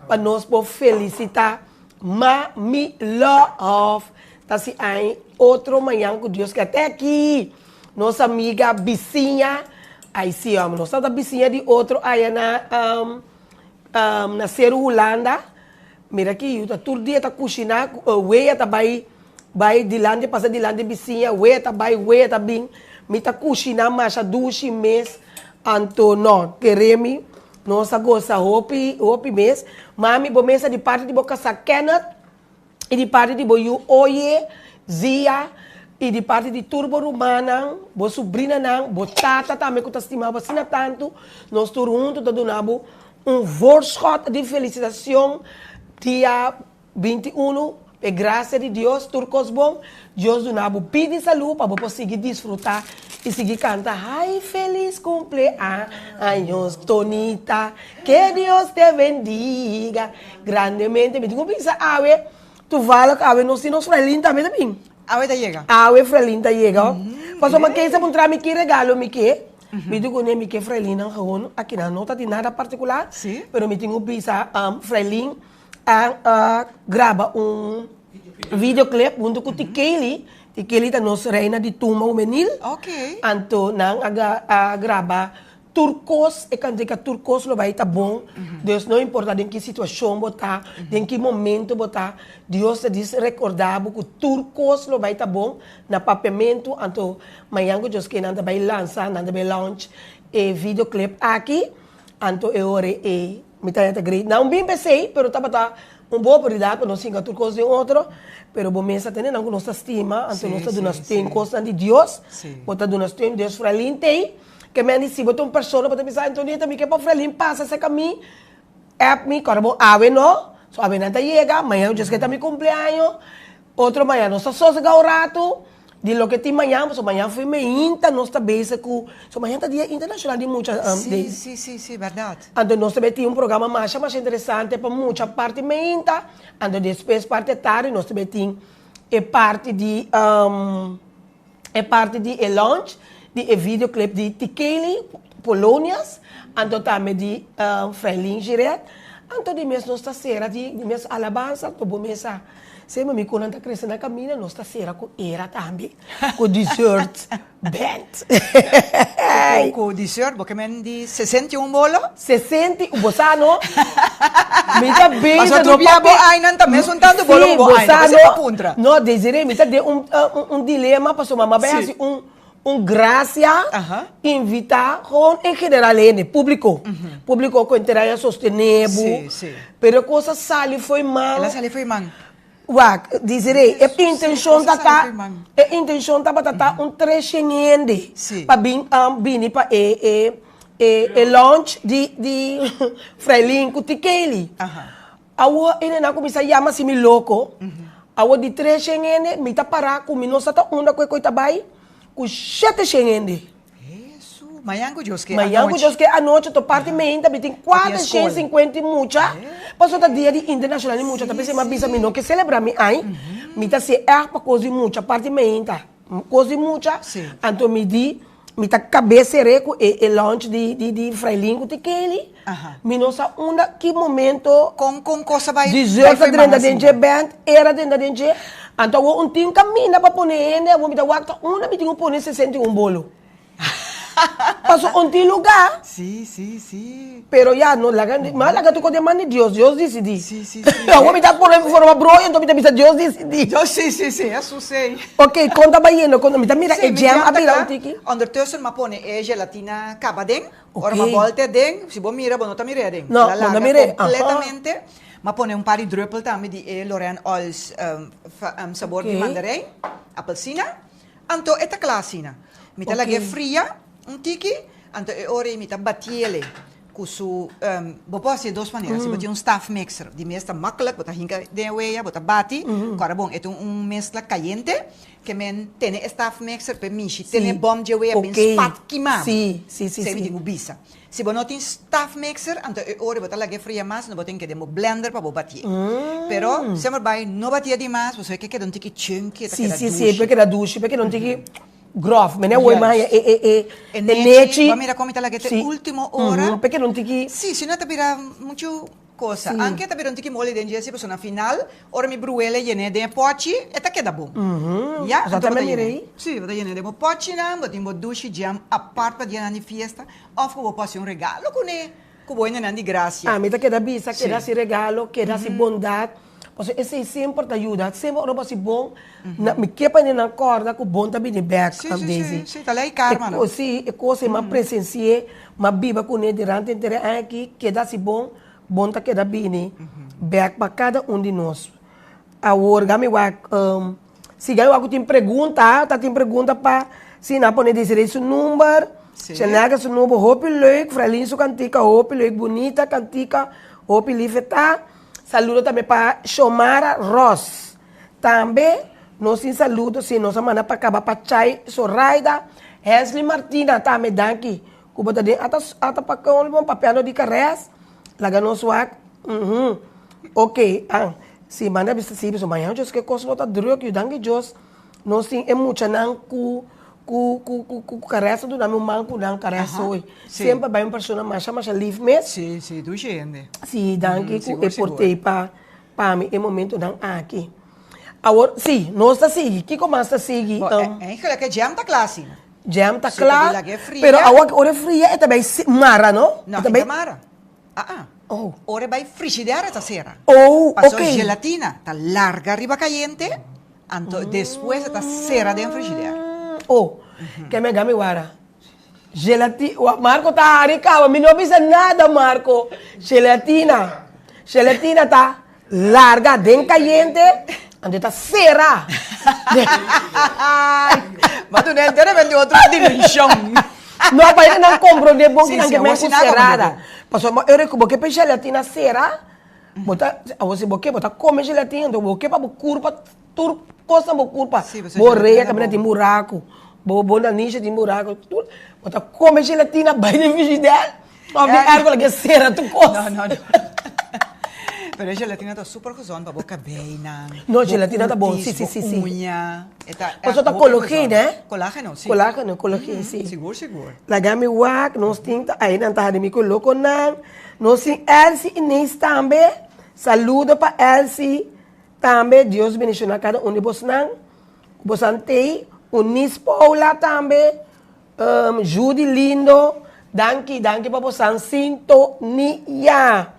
pa nos por felicita Mami Love ta si aña otro mañan cu Dios kier te aki nos amiga bisiña ay si hombre nos ta bisiña di otro aya na na Seru Hulanda. Mira ki yu ta tur dia ta kushiná, wea ta bai bai dilanti pasa dilanti bisiña, wea ta bai wea ta bin, mi ta kushiná masha dushi mes, anto no, kere mi, nos a gosa hopi hopi mes. Mami bo mesa di parti di bo kasá Kenneth i di parti di bo yu Oye, Zia, i di parti di tur bo rumannan, bo subrinanan, bo tata tambe ku ta stima bo asina tantu, nos tur huntu ta duna bo Un voorschot di felicitacion dia 21 p'e gracia di Dios tur cos bon Dios duna bo pidi salud pa bo por sigui disfruta y sigui canta hay feliz cumpleaños Tonita que Dios te bendiga grandemente mi tin cu bisa awe toevallig awe nos tin nos Frelin tambe ta bin. Awe ta yega. Awe Frelin ta yega pasobra Keisa a puntra mi ki regalo mi ke. Mi di kuné mi ke Frailinnan gewoon akinan no ta tin nada partikular, pero mi tin ku bisa Frailin a graba un videoclip huntu ku Tikeli, Tikeli ta nos reina di tumba hubenil, anto nan a graba tur kos, e kantika tur kos lo bai ta bon, dus no importa den ki situashon bo ta, den ki momento bo ta, Dios ta dis rekorda bo ku tur kos lo bai ta bon na papiamentu, anto Mañan ku Dios ke nan ta bai lansa, nan ta bai launch e videoclip aki, anto e ora ei mi ta ta great. Nan bin p'esei, pero tabata un bon oportunidat pa nos hinka tur kos den otro, pero bo mes a tende nan ku nos ta stima, anto nos ta duna steun kosnan di Dios, bo ta duna steun Dios Frelin t'ei, ke men di si bo ta un persona bo ta bisa Antonieta mi ke pa Frelin pasa serka mi, app mi, kòrda bo awe no, so awe nan ta yega, mañan Dios ke ta mi kumpleaño, otro mañan nos ta sosega un ratu. Di loke tin mañan, pasobra mañan fo'i meinta nos ta bezig ku, so mañan ta dia internashonal di mucha. Sí, sí, sí, sí, bèrdat. Anto nos ta bai tin un programa masha masha interesante pa mucha parti meinta, anto despues parti atardi nos ta bai tin e parti di e parti di e launch di e videoclip di Tikeli Polonias, anto tambe di Frailin Giret, anto di mes nos ta sera di mes alabansa, anto bo mes a. Sema mi ku nan ta krese na kaminda nos ta sera ku era tambe ku dessert band. Ku dessert bo ke men di 61 bolo? Sesenta i bo sa no mi ta bisa no papi. Pasobra bo ainan ta mesun tantu bolo ku bo ainan bo sa puntra. No Desiree mi ta den un dilema pasobra mama bai hasi un Un gracia invita gewoon en general hende, publico. Publico cu entera ya sostene bo. Pero e cos a sali fo'i man. El a sali fo'i man. Wak, Desiree, e intencion ta ta, e intencion tabata ta un treshen hende pa bin bini pa e e e launch di di Frailin cu Tikeli. Awor hende nan cuminsa yama si mi loco. Awor di treshen hende mi ta para cu mi no sa ta unda cu e coi ta bay cu sheteshen hende. Hesu, mañan cu Dios ke anochi. Mañan cu Dios ke anochi to parti meinta mi tin kuatershen sinkuenta i mucha pasobra ta dia di internacional di mucha ta p'esei mi a bisa mi no ke celebra mi aña mi ta hacié ègt pa cos di mucha parti meinta cos di mucha anto mi di Mi ta kab'é ser'é ku e e launch di di di Frailin ku Tikeli. Mi no sa unda ki momento. Kon kon kos a bai Dessert a drenta den dje band, era drenta den dje. Anto awor un tin kaminda pa pone hende, awor mi ta wak ta unda mi tin ku pone 61 bolo. Paso un tin lugá. Sí, sí, sí. Pero ya, no laga, mi a laga tur kos den man di Dios, Dios disidí. Sí, sí, sí. Awor mi ta pone forma broyo, anto mi ta bisa Dios disidí. Dios, sí, sí, sí, a susei. Ok, kon ta bayendo? Kon, mi ta mira e jam a bira un tiki. Ondertussen m'a pone e gelatina kaba den. Ora m'a bolta den, si bo mira bo no ta mir'é aden. No, bo no ta mir'é. La laga completamente. M'a pone un par di druppel tambe di e Lorraine Oils sabor di mandarijn, apelsina. Anto e ta kla asina. Mi ta lag'é fria un tiki, anto e ora ei mi ta batiele. Ku su, bo por hasi e dos manera, si bo tin un staff mixer, di mes ta makkelijk, bo ta hinka den e wea, bo ta bati, kòrda bon, e ta un meskla kayente, ke men tene e staff mixer pa e mishi tene e bòm dje wea bin spat kima bo. Esei mi tin ku bisa. Si bo no tin staff mixer, anto e ora bo ta lag'é fria mas, anto bo tin ke den bo blender pa bo batié. Pero, semper bai no batié dimas, pasobra e ke keda un tiki chunky, e ta keda dushi. Si, si, si, e keda dushi, e keda un tiki. Grof, mene awor ma haya e e e E nechi, bo a mira kon mi ta laga te ultimo ora. P'e keda un tiki. Si, si no ta bira muchu cosa. Anke ta bira un tiki moli den dje si pasobra na final ora mi bruele yen'é den e pochi e ta keda bon. Ya, anto bo ta yen'é. Si, bo ta yen'é den bo pochinan, bo tin bo dushi jam apart pa dianan di fiesta òf ku bo por hasi un regalo kuné ku bo hendenan di grasia. Ami ta keda bisa, keda hasi regalo, keda hasi bondat. Pasobra esei semper ta yuda. Semper ora bo hasi bon, na, mi ke pa nan kòrda ku bon ta bini bèk, Sí, Aunt sí, Daisy. sí, sí, ta lei karma, no? E, sí, e kos ei m'a presensi'é, m'a biba kuné durante henter e aña akí, keda hasi bon, bon ta keda bini bèk pa kada un di nos. Awor, gami wak, si gami wak ku tin pregunta, ta tin pregunta pa, si nan a pone Desiree su number, Sí. Sheneka su number, hopi leuk, Frelin su kantika hopi leuk, bunita kantika, hopi lief e ta. Saludo tambe pa Shomara Ross. Tambe nos tin saludo si nos a manda pa caba pa Chay Zoraida, Hensley Martina tambe danki cu bo ta den ata ata pa colmo papiando di cares laga nos wak uhum ok ah si manda bisa si pasobra mañana Dios ke cos lo ta druk yu danki Dios nos tin e muchanan cu Ku ku ku ku kares ta duna mi un man ku nan kares hoy. Semper bai un persona masha masha lif mes. Sí, sí, dushi hende. Sí, danki ku e por tei pa pa mi e momentonan aki. Awor, sí, nos ta sigui. Kiko mas ta sigui? Bo, eigenlijk e jam ta kla asina. Jam ta kla, pero awor ora e fria e ta bai mara, no? No, e ta mara. Ah, ah. Oh. Ora e bai frishider e ta sera. Oh, ok. Pasobra gelatina ta larga riba kayente. Anto despues e ta sera den frigider. Oh, ke me gami wara. Gelati, wa Marco ta hari caba, mi no bisa nada Marco. Gelatina, gelatina ta larga den cayente, anto e ta sera. Ma tu no entiende men di otro dimension. No, pa e nan comprende bon ki nan ke men ku serada. Pasobra ora ku bo ke pe gelatina sera, Bo ta, awor si bo ke, bo ta kome gelatin, anto bo ke pa bo kurpa, tur kos na bo kurpa, bo orea kaminda tin buraku, bo bo nanishi tin buraku, tur, bo ta kome gelatina bai den frishider, òf den airco la ke sera tur kos. No, no, no. Pero e gelatina ta super gezond pa bo kabeinan, No, gelatina ta bon, si, si, si, si. bo uña, e ta Pasobra ta hopi kologeen, gezond. eh? Kolageno, si. Kolageno, kologeen, si. Sigur, sigur. Laga mi wak, nos tin ta, ainan ta hadi mi ku lokonan. Nos tin Elsie Inés tambe. Saludo pa Elsie tambe. Dios bendiciona cada un di bosnan. Bosan tey. Unis Paula tambe. Um, Judy Lindo. Danki, danki pa bosan sintonia.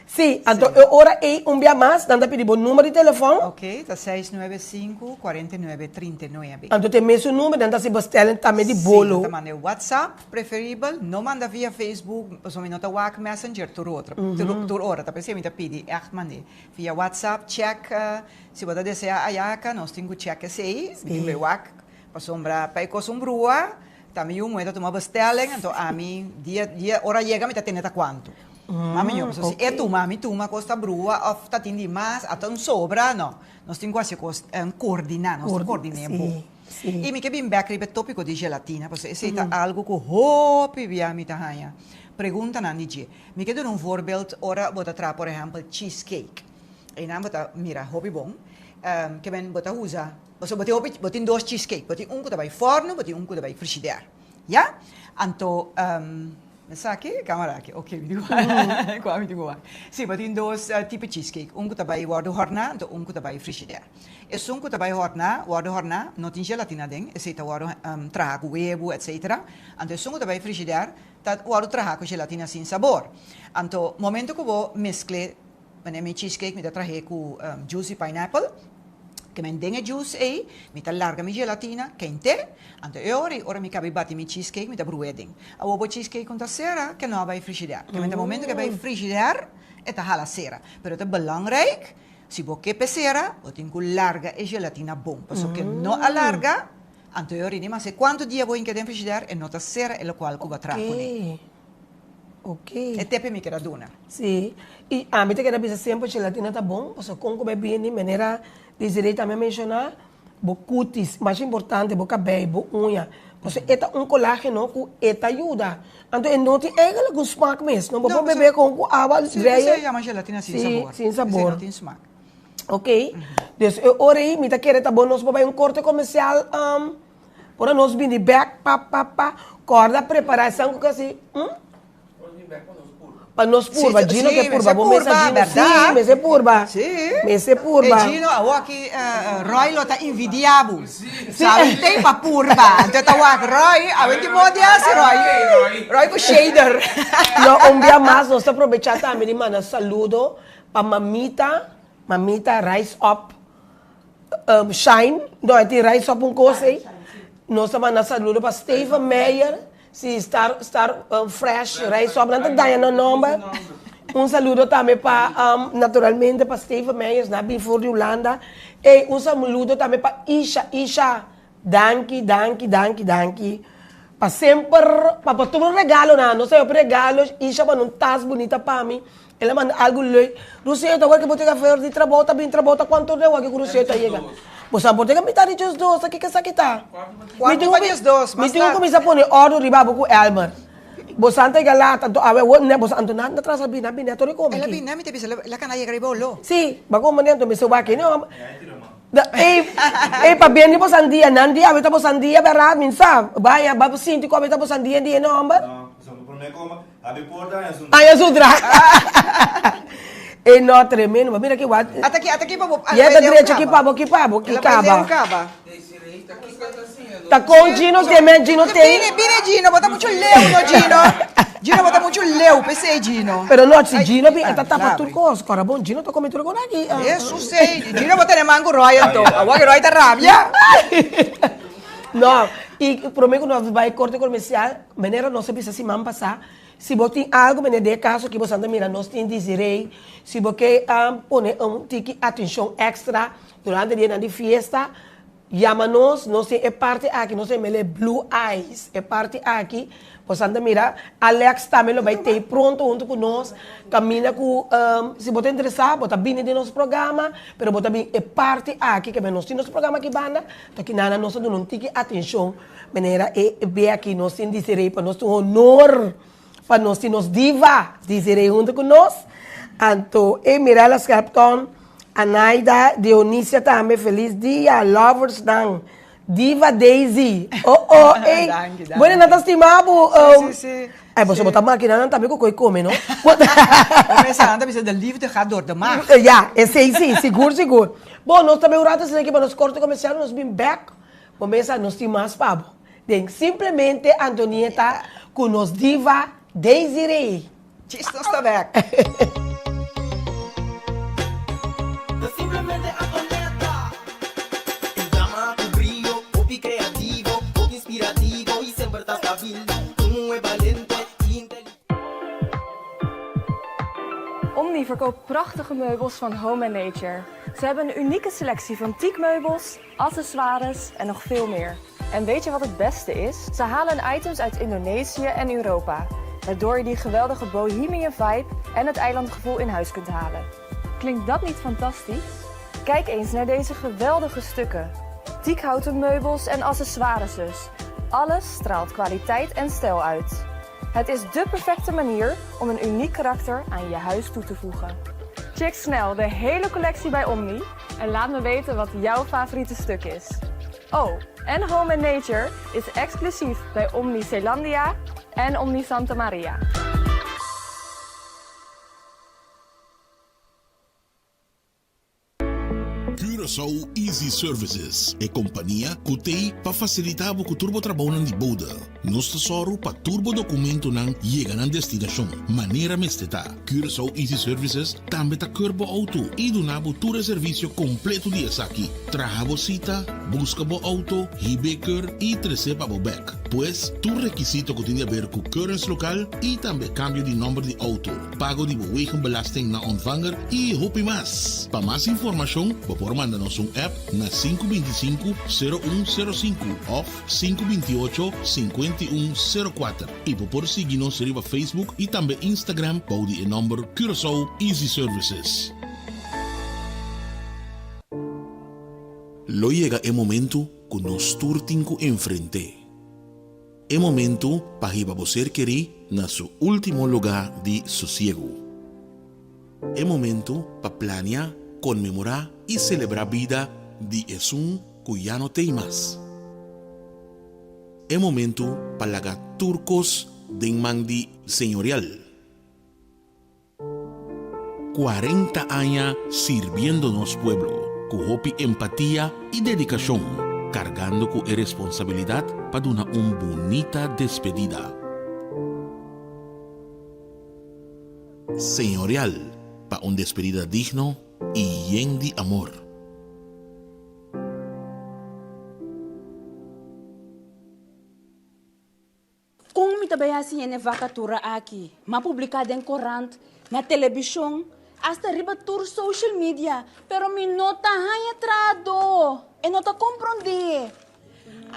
Sí, anto e ora ei un bia mas, nan ta pidi bo number di telefon. Ok, ta 695 49 39. Anto te mesun number, nan ta hasi bestelling tambe di bolo. Sí, nan ta manda e WhatsApp. Preferibel no manda via Facebook pasobra mi no ta wak messenger tur otro tur ora ta p'esei mi ta pidi ègt mand'é via WhatsApp check si bo ta desea ayaka nos tin ku check esei mi tin ku bai wak pasobra pa e kos un brua ta mi yu muhé ta tuma bestelling anto ami dia dia ora yega mi ta tene ta kuantu mas mihó pasobra si e tuma ami tuma kos ta brua òf ta tin di mas ata un sobra no nos tin ku hasi kos kordiná nos ta kordiné bo. I mi ke bin bek riba e topiko di gelatina, pasobra esei ta algu ku hopi bia mi ta haña preguntanan di dje. Mi ke duna un voorbeeld ora bo ta traha por ehèmpel cheesecake. Einan bo ta mira hopi bon ke men bo ta usa, pasobra bo tin hopi, bo tin dos cheesecake, bo tin un ku ta bai fòrnu, bo tin un ku ta bai frishider, ya. Anto Esaki? Camera aki. Ok, mi tin wak. Kua mi tin ku wak? Si, bo tin dos tipo cheesecake. Un ku ta bai wòrdu hòrná, anto un ku ta bai frishider. Esun ku ta bai hòrná, wòrdu hòrná, no tin gelatina aden, esei ta wòrdu traha ku webu, etsetera. Anto esun ku ta bai frishider ta wòrdu traha ku gelatina sin sabor. Anto momento ku bo meskl'é, manera mi cheesecake mi ta trah'é ku juice di pineapple, Ke men den e juice ei, mi ta larga mi gelatina kente, anto e ora ei ora mi kabi bati mi cheesecake mi ta bru'é den. Awor bo cheesecake un ta sera ke no a bai frishider. Ke men ta momento ke bai frishider e ta hala sera. Pero ta belangrijk si bo ke p'e sera bo tin ku larga e gelatina bon. Pasobra ke no a larga anto e ora ei ni mas e kuantu dia bo hinka den frishider e no ta sera e lokual ku bo a traha kuné. Ok. E tepe mi keda duna. Sí. I ami ta keda bisa semper gelatina ta bon, pasobra kon ku bai bini, manera Desiree tambe a menshoná, bo kutis, mas importante bo kabei, bo uña, pasobra e ta un kolágeno ku e ta yuda. Anto e no tin eigenlijk un smak mes, no? Bo por bebe kon ku awa, Sí, drei. p'esei yama gelatina sin Sí, sabor. sin sabor. P'esei no tin smak. Ok, dus e ora ei mi ta kere ta bon nos por bai un korte komersial, ora nos bini bèk, pa, pa, pa, kòrda prepará esan ku kasi, hm? Pa nos purba, Gino ke purba, bo mesa Gino, sí, mester purba, mester purba. E Gino awor aki Roy lo ta invidia bo, sabi tin pa purba, anto ta wak Roy, awe tin modo di hasi Roy, Roy ku shader. No, un bia mas nos ta probecha tambe di manda saludo pa mamita, mamita rise up. Shine, no e tin rise up un kos ei. Nos ta manda saludo pa Steven Meyer, si star star fresh rise up nan ta daña nan nomber. Un saludo tambe pa naturalmente pa Steven Meyers nan a bin for di Hulanda. Ey un saludo tambe pa Isha, Isha danki danki danki danki pa semper pa pa tur regalonan nos a yopi regalo Isha manda un tas bunita pa mi. El a manda algu leuk. Ruseo ta wak bo tega for di trabou ta bin trabou ta cuanto den wak ku Ruseo ta yega. Bo sa por tega mitad di djesdos ta kiko esaki ta? Mi tin ku mi tin ku kuminsa pone ordu riba bo ku Elmer. Bo san ta yega laat anto awe awor ne bo sa anto nan ta trasa bini a bini a tori komi El a ki. bini mi ta bisa el a kana yega riba olo. Si, ba komo ne anto mi sa wak no homber. Da ey ey pabia di bo san dia nan dia awe ta bo san dia bèrdat mi sa baya ba bo sinti ku awe ta bo san dia di e no homber. No, pasobra promé koma Abi porta aña su Aña su dra. E no tremendo, ma mira ki wat. Ata ki, ata ki pa bo. Ya ta drecha ki pa bo, ki pa bo, ki kaba. Ta kon Gino te men Gino te. Bini, bini Gino, bo ta mucho leu no Gino. Gino bo ta mucho leu, p'esei Gino. Pero no, si Gino bin e ta tapa tur kos, kora bon Gino ta come tur kos aki. Hesus ei, Gino bo tene man ku Roy anto, awor ki Roy ta rabia. No, i prome ku nos bai korte komersial, Manera nos a bisa siman pasá, si bo tin algu mene den e kaso ki bo santa mira nos tin Desiree, si bo ke pone un tiki atenshon èkstra durante dianan di fiesta, yama nos, nos tin e parti aki, nos ta yam'el e blue eyes, e parti aki bo santa mira, Alex tambe lo bai tei pronto huntu ku nos, kaminda ku si bo ta interesá bo ta bini den nos programa, pero bo ta bin e parti aki, ke nos tin nos programa aki banda, ta kinana nos ta duna un tiki atenshon. Manera e be aki nos tin Desiree pa nos ta un honor pa nos tin nos diva Desiree hunto cu nos. Anto e Mirella Scherpton, Anaida, Dionisia tambe feliz dia lovers nan. Diva Daisy oh oh ey Danki, danki. bueno nan ta stima bo. Si, si, si. Ay boso bo ta makina nan tambe cu coy come no. Bo mesa nan ta bisa de liefde gaat door de maag. Ya esey si sigur sigur. Bon nos ta bay un rato asina aki pa nos corte comercial nos bin back. Bo mesa nos tin mas pa bo. Den Simplemente Antonieta ku nos diva Daisy Rey. Djis nos ta bek. Ta Simplemente Antonieta. Un dama ku brio, hopi kreativo, hopi inspirativo i semper ta stabil. Un muhé balente i inteligente. Omni verkoopt prachtige meubels van Home and Nature. Ze hebben een unieke selectie van teakmeubels, accessoires en nog veel meer. En weet je wat het beste is? Ze halen hun items uit Indonesië en Europa, waardoor je die geweldige bohemian vibe en het eilandgevoel in huis kunt halen. Klinkt dat niet fantastisch? Kijk eens naar deze geweldige stukken. Teakhouten meubels en accessoires dus. Alles straalt kwaliteit en stijl uit. Het is dé perfecte manier om een uniek karakter aan je huis toe te voegen. Check snel de hele collectie bij Omni en laat me weten wat jouw favoriete stuk is. Oh, en Home and Nature is exclusief bij Omni Zeelandia en Omni Santa Maria. Curaçao Easy Services, e kompania ku t'ei pa fasilitá bo ku tur bo trabounan di bode. Nos ta sòru pa tur bo dokumentonan yega nan destinashon manera mester ta. Curaçao Easy Services tambe ta keur bo outo i duna bo tur e servisio kompleto di esaki, traha bo sita, buska bo outo, hib'é keur i tres'é pa bo bèk. Pues, tur rekisito ku tin di aber ku keuringslokaal i tambe kambio di nòmber di outo. pago di bo wegenbelasting na ontvanger y hopi mas. Pa mas informacion bo por. Por manda nos un app na 525 0105 òf 528 5104 i bo por sigui nos riba Facebook i tambe Instagram bou di e nòmber Curaçao Easy Services. Lo yega e momentu ku nos tur tin ku enfrent'é. E momentu pa hiba bo ser kerí na su último lugá di sosiegu. E momentu pa plania, konmemorá i selebrá bida di esun ku ya no t'ei mas. E momentu pa laga tur kos den man di Señorial. 40 aña sirbiendo nos pueblo ku hopi empatia i dedikashon, kargando ku e responsabilidat pa duna un bunita despedida. Señorial pa un despedida digno i yen di amor. Kon mi ta bai hasi hende vakatura aki? M'a publiká den korant, na telebishon, asta riba tur social media, pero mi no ta haña trahadó. E no ta komprondé.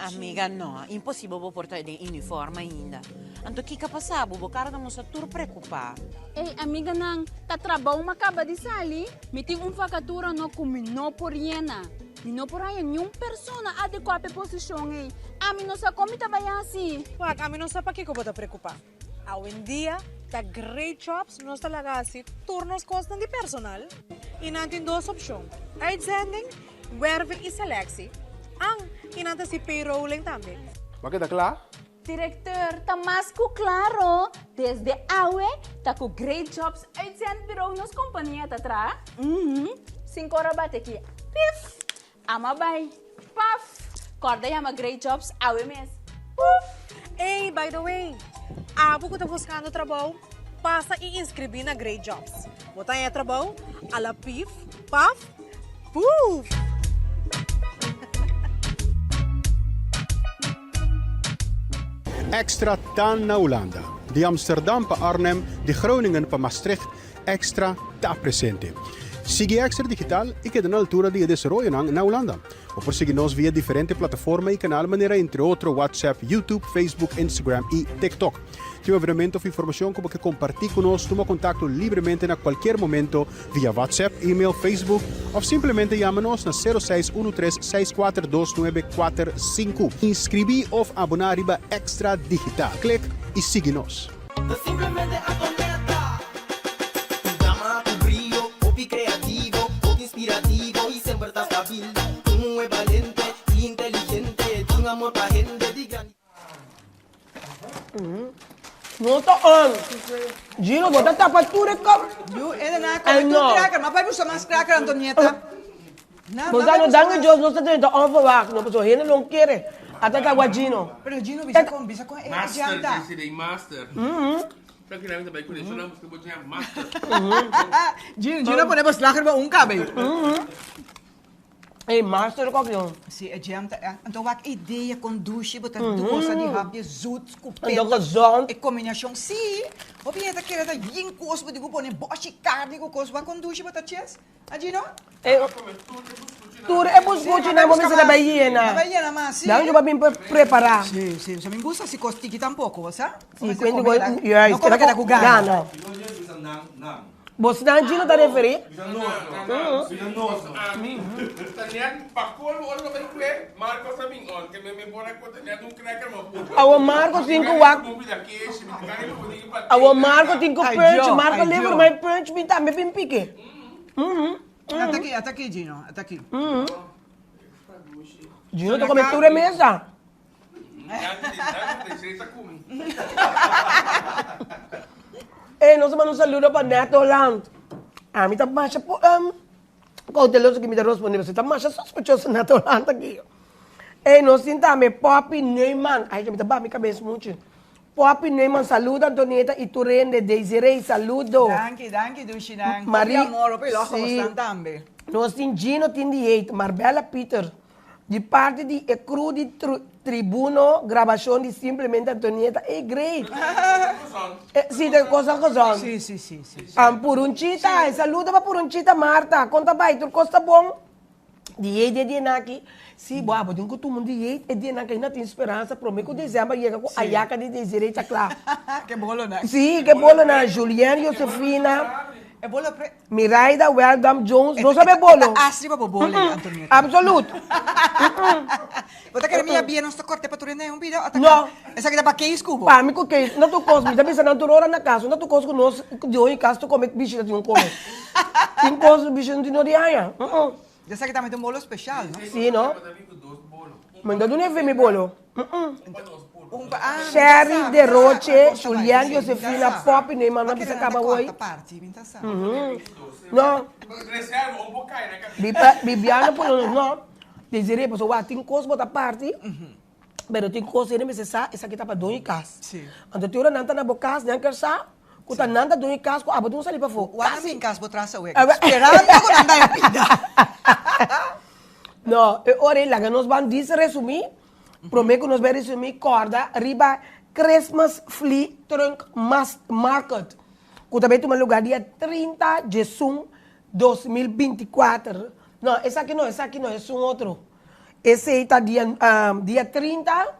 Amiga, no, imposibel bo por ta den uniform ainda. Anto kiko a pasa bo? Bo kara ta mustra tur preokupá. Ey, amiganan, ta trabou m'a kaba di sali. Mi tin un vakatura no ku mi no por yena. Mi no por haña niun persona adekuá pa e posishon ei. Ami no sa kon mi ta bai hasi. Wak, ami no sa pakiko bo ta preokupá. Awendia ta Great Jobs nos ta laga hasi tur nos kosnan di personal i nan tin dos opshon, uitzending, werving i selectie. An, i nan ta hasi payrolling tambe. Bo a keda kla? Directeur, ta mas cu claro, desde awe ta cu Great Jobs Uitzendbureau nos compania ta traha. Uhmm, sin cora bate aki, pif! Ama bay, paf! Corda yama Great Jobs awe mes, puf! Ey, by the way, abo cu ta buscando trabou, pasa y inscribi na Great Jobs. Bo ta haña trabou a la pif, paf, puf! Extra ta na Hulanda. Di Amsterdam pa Arnhem, di Groningen pa Maastricht, Extra ta presente. Sigui Extra Digital i keda na altura di e desaroyonan na Hulanda. Bo por sigui nos via diferente plataforma i kanal manera entre otro WhatsApp, YouTube, Facebook, Instagram i TikTok. Tin un evenemento of informacion cu bo ke comparti cu nos, tuma contacto libremente na cualkier momento via WhatsApp, email, Facebook of simplemente yama nos na sero seis uno tres seis kuater dos nuebe kuater sinku. Inscribi of abona riba Extra Digital. Click y sigui nos. Ta simplemente Antonetta. Un dama cu brio, hopi creativo, hopi inspirativo y semper ta stabil. Un muhe balente y inteligente, tin amor pa hende di grandi. No ta on. Gino, bo ta tapa tur e kop. Yu, e na come tur cracker. Ma bai buska mas cracker, Antonieta. Bo sa no danki Dios nos ta tene ta onverwacht no pasobra hende no kere ata ta gua Gino. Pero Gino bisa con bisa con e Master, jam ta. dice master. Tranquilamente bai con eso, busca bo jam master. Gino, Gino pone bo slag riba un cabey. Ey master kok yo. Si e jam ta eh. Anto wak idea kon dushi bo ta du cosa di hapje zoet ku pet. Anto gezond. E kombinashon si. Hopi hende ta kere ta yin kos bo di ku pone boshi karni ku kos wak kon dushi bo ta ches. A Gino? Ey tur e buskuchinan bo mester ta bai yena. Ta bai yena mas si. Dan yo ba bin prepara. Si si so mi gusta si kos tiki tampoko bo sa. Si kuenti ku juist. No kome keda ku gana. Bosnan Gino ta referí? Bisa nos no. Bisa nos no. Ami ta net pa colmo ora no bay cue Marcos a bin on ke me me por a conta net un cracker ma purba. Awor Marcos tin cu wak. Awor Marco tin cu punch. Marco lever my punch mi tambe bin pike. Ata aki ata aki Gino ata aki. Gino ta come tur e mesa. Ey, nos a manda un saludo pa Neto Holland. Ami ta masha po, um, cauteloso ki mi ta responde, pasobra ta masha sospechoso Neto Holland aki. Ey, nos tin tambe Poppy Neuman. Ay, mi ta baha mi cabes mucho. Poppy Neuman, saludo Antonieta y tur hende. Desiree, saludo. Danki, danki Dushinan. Marie, Hopi amor, hopi logo sí. bosnan tambe. Nos tin Gino tin di hate, Marbella Pieter. Di parti di e crew di Tribuno grabacion di Simplemente Antonieta ey great. Si ta cosa gezond. Si si si si. Purunchita, e saludo pa Purunchita Marta, con ta bay tur cos ta bon? Dieet e dianan aki, si bo abo tin ku tuma un dieet e dianan aki ainda tin speransa prome ku december yega ku ayaka di Desiree ta kla. Ke bolonan. Si, ke bolonan, Julien, Josefina, E bolo pre. Miraida, Weldam, Jones, no sabe bolo. E ta as riba bo bolo ei, Antonieta. Absolut. Bo ta kere mi a bia nos ta korte pa tur hende un bida o ta No. Esaki ta pa kees ku bo? Pa mi ku kees, no tur kos, mi ta bisa nan tur ora na kas, no tur kos ku nos di hoy kas ta kome bishita tin un kome. Tin kos bishita no tin no di haña. Esaki tambe ta un bolo special, no? Sí, no? Mi no ta duna efe mi bolo. Un pa ah, Sherry, Deroche, Julian, Josefina, Poppy, no manda bisa caba hoy. No. Bibiana por no, no. Desiree, pasobra wak tin cos bo ta parti, pero tin cos hende mester sa, esaki ta pa doño di cas. Anto tin ora nan ta na bo cas, nan kier sa cu ta nan ta doño di cas cu abo tin cu sali pafó. Wak nan bin cas bo tras awor, sperando cu nan ta pida. No, e ora ei laga nos ban dis resumí. Promé ku nos bai resumí, kòrda riba Christmas Flea Trunk Market ku ta bai tuma lugá dia 30 djesun 2024. No, esaki no, esaki no, esun otro. Esei ta dia dia 30.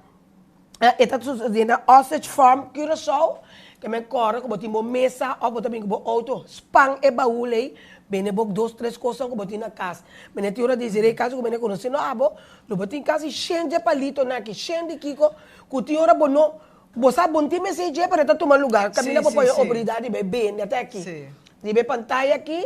E ta sucede na Ostrich Farm, Curaçao. Ke men kòrda ku bo tin bo mesa òf bo ta bin ku bo outo, span e baul ei, bende bo dos tres kosnan ku bo tin na kas. Mene tin ora Desiree kasi ku mene konosé no abo, lo bo tin kasi shen dje palitonan aki, shen di kiko, ku tin ora bo no, bo sa bo no tin mester dje pero e ta tuma lugar. Kaminda bo pone oportunidat di bai bende ata aki. Riba e pantaya aki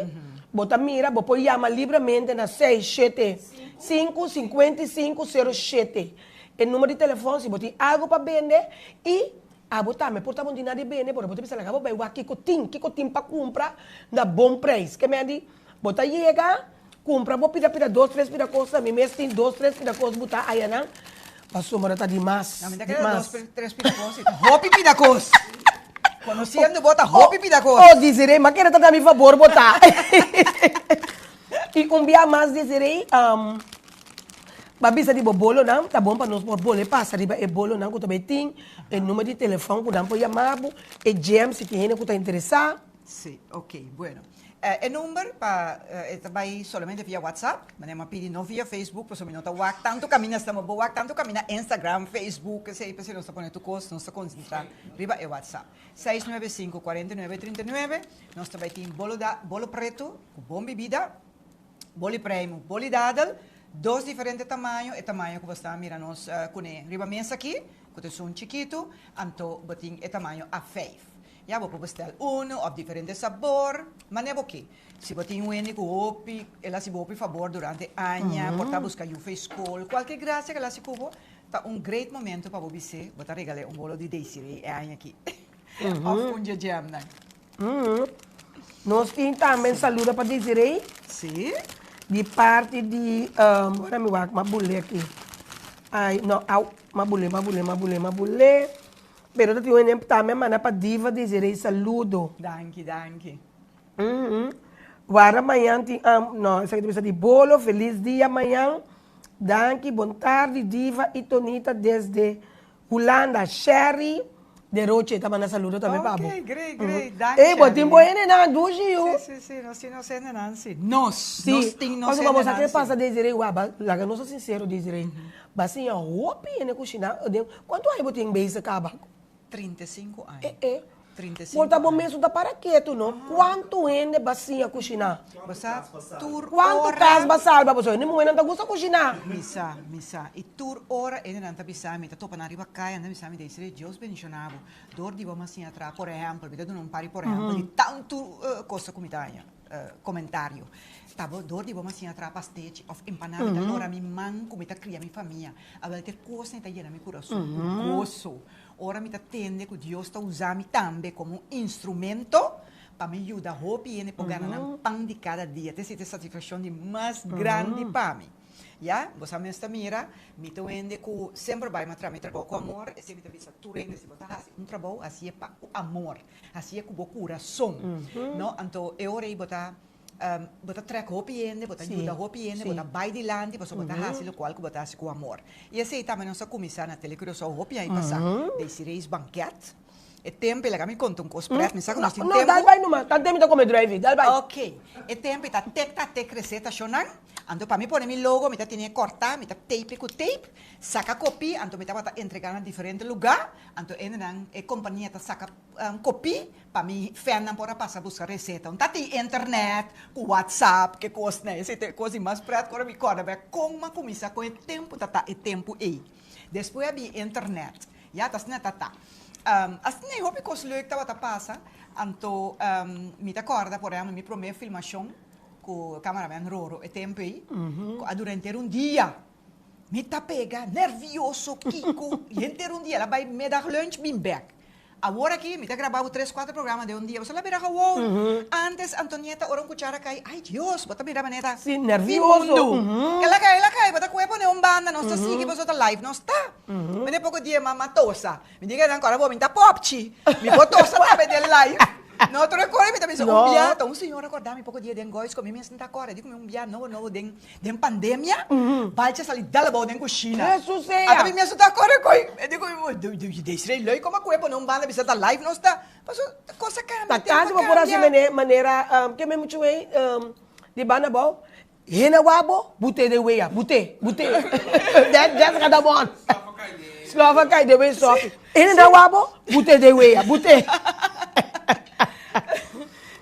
bo ta mira, bo por yama libremente na seis shete sinku 55 07. E number di telefon si bo tin algo pa bende y abo tambe por ta bon tin nada di bende pero bo ta bisa laga bo bay wak kico tin, kico tin pa cumpra na bon prijs. Ke men di bo ta yega cumpra bo pida pida dos tres pida cos mi mes tin dos tres pida cos buta ayanan pasobra ta di mas, No mi ta di kere mas. dos tres pida cos y ta hopi pida cos. Conociendo bo ta hopi pida cos. Oh Desiree ma kere ta na mi fabor bo ta. Y un bia mas Desiree. Ba bisa di bo bolonan, ta bon pa nos por bole pasa riba e bolonan ku ta bai tin, e number di telefòn ku nan por yama bo, e gem si tin hende ku ta interesá. Sí, ok, bueno. E number pa e ta bai solamente via WhatsApp, manera mi a pidi no via Facebook pasobra mi no ta wak tantu kaminda esta bo wak tantu kaminda Instagram, Facebook, esei p'esei nos ta pone tur kos, nos ta konsentrá riba e WhatsApp. Seis nuebe sinku kuarenta i nuebe trinta i nuebe, nos ta bai tin bolo da bolo pretu ku bon bibida. Boli preimu, boli dadel, dos diferente tamaño, e tamaño ku bo sta mira nos kuné riba mesa aki, ku ta esun chikitu, anto bo tin e tamaño a vijf. Ya bo por bestel unu òf diferente sabor, manera bo ke. Si bo tin un hende ku hopi, el hasi bo hopi fabor durante aña, por ta buska yu for skol, kualke grasia ku el hasi ku bo, ta un great momento pa bo bis'é, bo ta regal'é un bolo di Desiree e aña aki, òf un dje jèmnan. Nos tin tambe un saludo pa Desiree. Sí. Di parti di, ora mi wak, m'a bule aki. Ai, no, au, m'a bule, m'a bule, m'a bule, m'a bule. Pero ta tin un hende tambe a manda pa Diva Desiree saludo. Danki, danki. Wara mañan tin, no, esaki ta bisa di bolo, feliz dia mañan. Danki, bon tardi Diva y Tonita desde Hulanda, Sherry Deroche ta manda saludo tambe pa bo. Ok, great, great. Danki, Ey, bo tin Sherry. bo hendenan, dushi yu. Sí, sí, sí, nos tin nos hendenan, sí. Nos, Sí, nos tin nos pasobra bo sa hendenan, ke sí. pasa Desiree, wak, ba, laga nos ta sincero Desiree, ba siña hopi hende kushiná den, kuantu aña bo tin bezig kaba? 35 aña. Eh, eh. 35 Por ta bo aña. mes no ta para ketu no. Kuantu hende ba siña kushiná? Bo sa tur Kuantu ora. kas ba salba? Pasobra hende muhénan ta gusta kushiná. Mi sa, mi sa. I tur ora hendenan ta bisa mi, ta topa nan riba kaya, nan ta bisa mi, Desiree, Dios bendishoná bo. Dor di bo mi a siña traha, por ehèmpel, mi ta duna un par di por ehèmpel di tantu cosa ku mi ta haña, komentario. Ta bo, dor di bo mi a siña traha pastechi òf empanada, mi ta lora mi man ku mi ta kria mi famia. Awel te kosnan ta yena mi kurason ku goso. Ora mi ta tende ku Dios ta usa mi tambe komo un instrumento pa mi yuda hopi hende por gana nan pan di kada dia. Ta esei ta e satisfakshon di mas grandi pa mi. Ya, bo sa mes ta mira, mi ta un hende ku semper bai m'a traha mi trabou ku amor. Esei mi ta bisa tur hende, si bo ta hasi un trabou, hasié pa ku amor, hasié ku bo kurason. No, anto e ora ei bo ta Bo ta trek hopi hende, bo ta yuda hopi hende, bo ta bai dilanti pasobra bo ta hasi lokual ku bo ta hasi ku amor. I esei tambe nos a kuminsá na Tele Curaçao hopi aña pasá, Desiree's Banket. E tempo ei laga mi konta un kos pret, mi sa ku nos tin No, tempu. dal bai numa, tanten mi ta kome druivi, dal bai. Ok, e tempo ei ta tek ta tek reseta shonnan, anto pa mi pone mi logo mi ta tene kòrtá, mi ta tape ku tape, saka kopí, anto mi tabata entregá na diferente lugá, anto hendenan, e kompania ta saka kopí pa mi fènnan por a pasa buska reseta. Un ta tin internet ku whatsapp, ke kosnan, esei ta e kos di mas pret ku ora mi kòrda bèk kon mi a kuminsá kon e tempu ta ta e tempu ei. Despues a bin internet. Ya ta asina ta ta. Asina e hopi kos leuk tabata pasa, anto mi ta kòrda por ehèmpel mi promé filmashon ku cameraman Roro e tempu ei, ku a dura henter un dia. Mi ta pega nervioso kiko, henter un dia, el a bai middagluntch bin bèk. Awor aki mi ta graba bo tres cuatro programa den un dia, boso la bira gewoon. Antes Antonieta ora un cuchara cay, ay Dios, bo ta mira manera ta Sí, nervioso. fin mundo. El a cay, el a cay, bo ta cue pone un banda, nos ta sigui pasobra ta live nos ta. Mene poco dia mama tosa, mi di nan cora bo mi ta popchi, mi por tosa tambe den live. No otro recorda mi ta bisa un bia, ta un señor a corda mi poco dia den Goisco, mi mes no ta corda, di cu mi un bia nobo nobo den. Den pandemia, balchi a sali dal abou den kushina. Jesus sea! Ata mi mes no ta kore koi. E di ku mi, Desiree leuk om a kue pone un banda bisa ta live nos ta. Paso kos a kambia, Ta kasi tempu bo a por hasi kambia. mane manera ke men muchu ei di banda abou, hende wak bo, bute den wea, bute, bute. Jessica ta bon. Slof a kai den wea sofi. Hende wak bo, bute den wea, bute.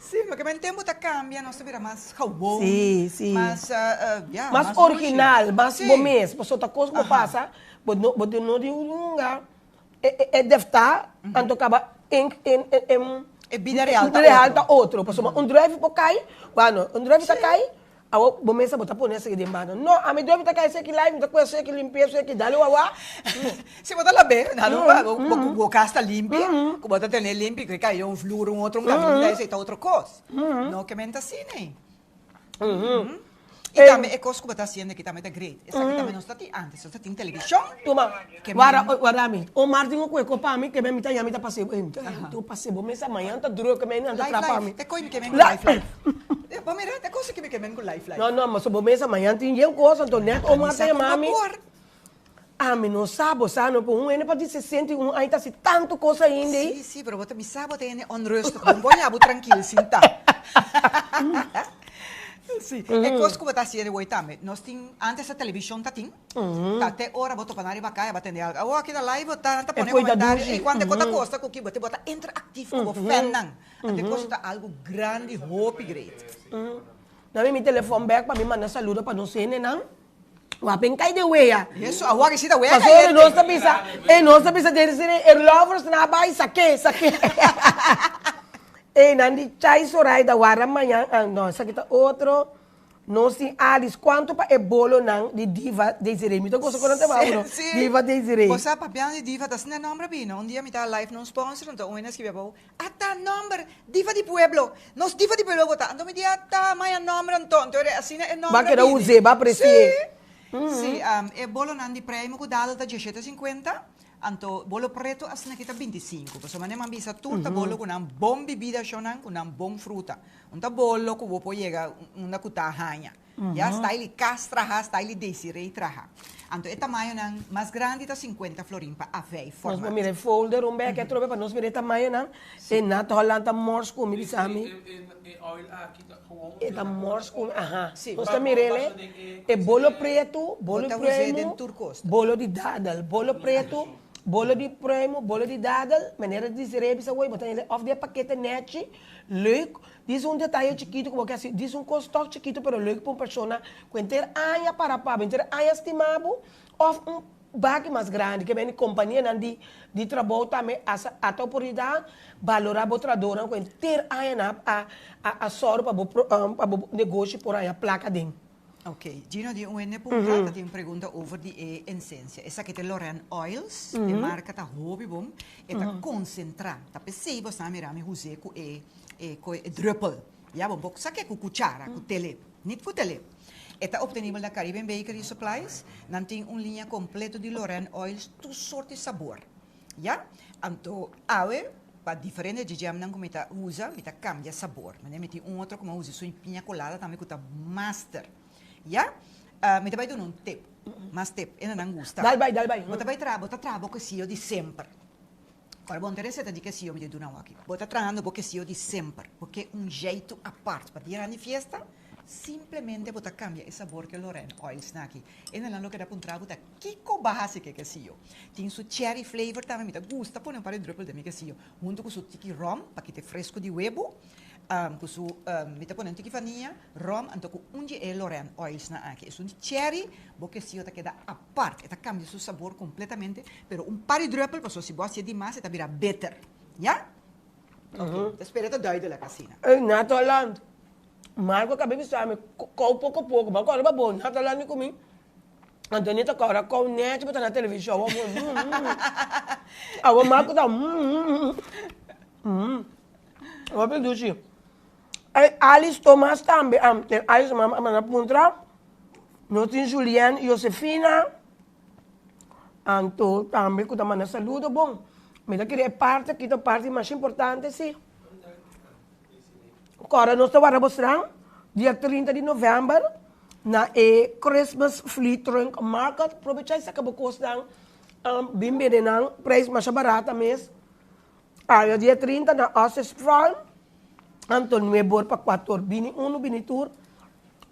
Sí, porque men tempu ta kambia, nos ta bira mas gewoon, Sí, sí. mas, ya, Mas mas original, dushi. mas Sí. bo mes. Pasobra ta kos ku bo pasa, bo no bo no di un lunga e e e deftá, anto kaba en en en en E bida real ta real otro. ta otro. Pasobra un druif por kai, bueno, un druif ta kai, Awor bo mesa bo ta pone esaki den banda. No, ami dor mi ta kai esaki live, mi ta kue esaki limpia esaki, dale wawa. Si bo ta lab'é, na lo bo bo bo kas ta limpi, ku bo ta tene limpi, ku e kai un flur un otro un kaminda esei ta otro kos. No ke men ta asina ei. I tambe e kos ku bo ta hasiendo aki tambe ta great. Esaki tambe nos ta tin antes, nos ta tin televishon. Tuma, wara wara mi. Omar tin un kue ko pa mi, ke men mi ta yami ta pase bo. Tin un pase bo mesa mañana ta druk ke men nan ta Life tra pa life, mi. te koi mi ke men ku life life. Bo mira, te kos aki mi ke men ku life life. No, no, ma so bo mesa mañana tin yen kos, anto net Omar ta yama mi. Ami no sa, bo sa no, ku un hende pa di 61 aña ta hasi tantu kos ainda ei. Sí, sí, pero bo ta bisa bo ta hende onrustig, bo no por yabu trankil sinta. Sí, e kos ku bo ta hasiendo awor tambe, nos tin, antes ta televishon ta tin, ta te ora bo topa nan riba kaya bo a tende algu, awor aki ta live bo ta, nan ta pone komentario, ei kuantu e kos ta kosta ku ki bo ta interaktief ku bo fannan, anto e kos ta algu grandi, hopi great. Dame mi telefon bek pa mi manda saludo pa nos hendenan. Wapen kai den wea. Yesu, awor aki si ta wea Pasobra kayente. nos ta bisa, e nos ta bisa den sine e lovers na bai sake, sake. Ey nan di Chay Zoraida warda mañan, ah no esaki ta otro. Nos tin Alice, cuanto pa e bolonan di Diva Desiree? Mi ta gosa cu nan ta babu no. Si, si. Diva Desiree. Bo sa papiando di Diva ta asina nomber a bini. Un dia mi ta live na un sponsor, anto un hende a scribi abou, Ata nomber, Diva di pueblo. Nos Diva di pueblo bo ta. Anto mi di ata maya nomber anto. Anto era asina e nomber Ba keda a bini. us'é, ba apreci'é. Si, si. E bolonan di Primo cu Dadel ta diesshete sinkuenta, anto bolo preto asina aki ta bintisinku. Pasobra manera mi a bisa tur ta bolo cu nan bon bibida shownan, cu nan bon fruta. Un ta bolo ku bo por yega unda ku ta haña. Ya style di kas traha, style di Desiree traha. Anto e tamañonan mas grandi ta sinkuenta florin pa A5 Nos por format. mira e folder un bek atrobe pa nos mira e tamañonan. E Nat Holland ta mors ku mi bisa mi. E oil aki ta gewoon. E ta mors ku mi, aha. Nos ta mir'el e. E bolo pretu, bolo Bo ta us'é den pruimo, tur kos. bolo di dadel. Bolo pretu, bolo di pruimo, bolo di dadel. Manera Desiree bisa woi bo ta hende òf di e pakete nechi. Leuk, dis un detaye chikitu ku bo ke hasi, dis un kos tòg chikitu pero leuk pa un persona ku henter aña para pa bo, henter aña stima bo, òf un baki mas grandi ke beni kompanianan di di trabou tambe asa ata oportunidat balorá bo trahadornan ku henter aña nan a a a sòru pa bo pa bo negoshi por haña plaka den. Ok, Gino di un hende puntra ta tin un pregunta over di e ensencia. Esaki ta Loren Oils, e marca ta hopi bon, e ta concentra. Ta pesey bo sa mira mi huse cu e e cu e druppel. Ya bo por sa ke cu cuchara, cu telep, nit cu telep. E ta obtenibel na Caribbean Bakery Supplies. Nan tin un liña completo di Loren Oils, tur soort di sabor. Ya, anto awe pa diferente dje jamnan ku mi ta usa, mi ta kambia sabor. Manera mi tin un otro ku mi a usa su piña colada tambe ku ta master. Ya, mi ta bai duna un tip, mas tip, e nan gusta. Dal bai, dal bai. Bo ta bai traha, bo ta traha bo quesillo di semper. Ora bon ta reseta di kesiyo mi ta duna bo aki. Bo ta trahando bo kesiyo di semper. Bo ke un jeitu apart pa dianan di fiesta, simplemente bo ta kambia e sabor ku e Lorraine Oils na aki. E nan lo keda puntra bo ta kiko bo a hasi ku e kesiyo. Tin su cherry flavor tambe, mi ta gusta pone un par di druppel den mi kesiyo huntu ku su tiki rom pa kita e fresco di webu. Ku su mi ta pone un tiki vania, rom anto ku un di e Lorraine Oils nan aki. Esun di cherry bo kesiyo ta keda apart, e ta kambia su sabor kompletamente, pero un par di druppel pasobra si bo hasié di mas e ta bira bitter. Ya? Ok, ta spera e ta duidelijk asina. Ey Nataland, Marco a kaba bisa mi kou poko poko, bo a kòrda pa bo Nataland di ku mi, Antonia ta kòrda kou nèchi bo ta na televishon, awor Marco ta Hopi dushi. Ey Alice Thomas tambe a Alice Thomas a manda puntra. Nos tin Julien Josefina. Anto tambe ku ta manda saludo. Bon, mi ta kere e parti aki ta un parti masha importante si. Kòrda nos ta warda bosnan dia 30 di novèmber na e Christmas Flea Trunk Market. Probecha i saka bo kosnan bin bende nan preis masha barata mes. Aña dia 30 na Ostrich Farm, anto nuebor pa kuator. Bini unu, bini tur.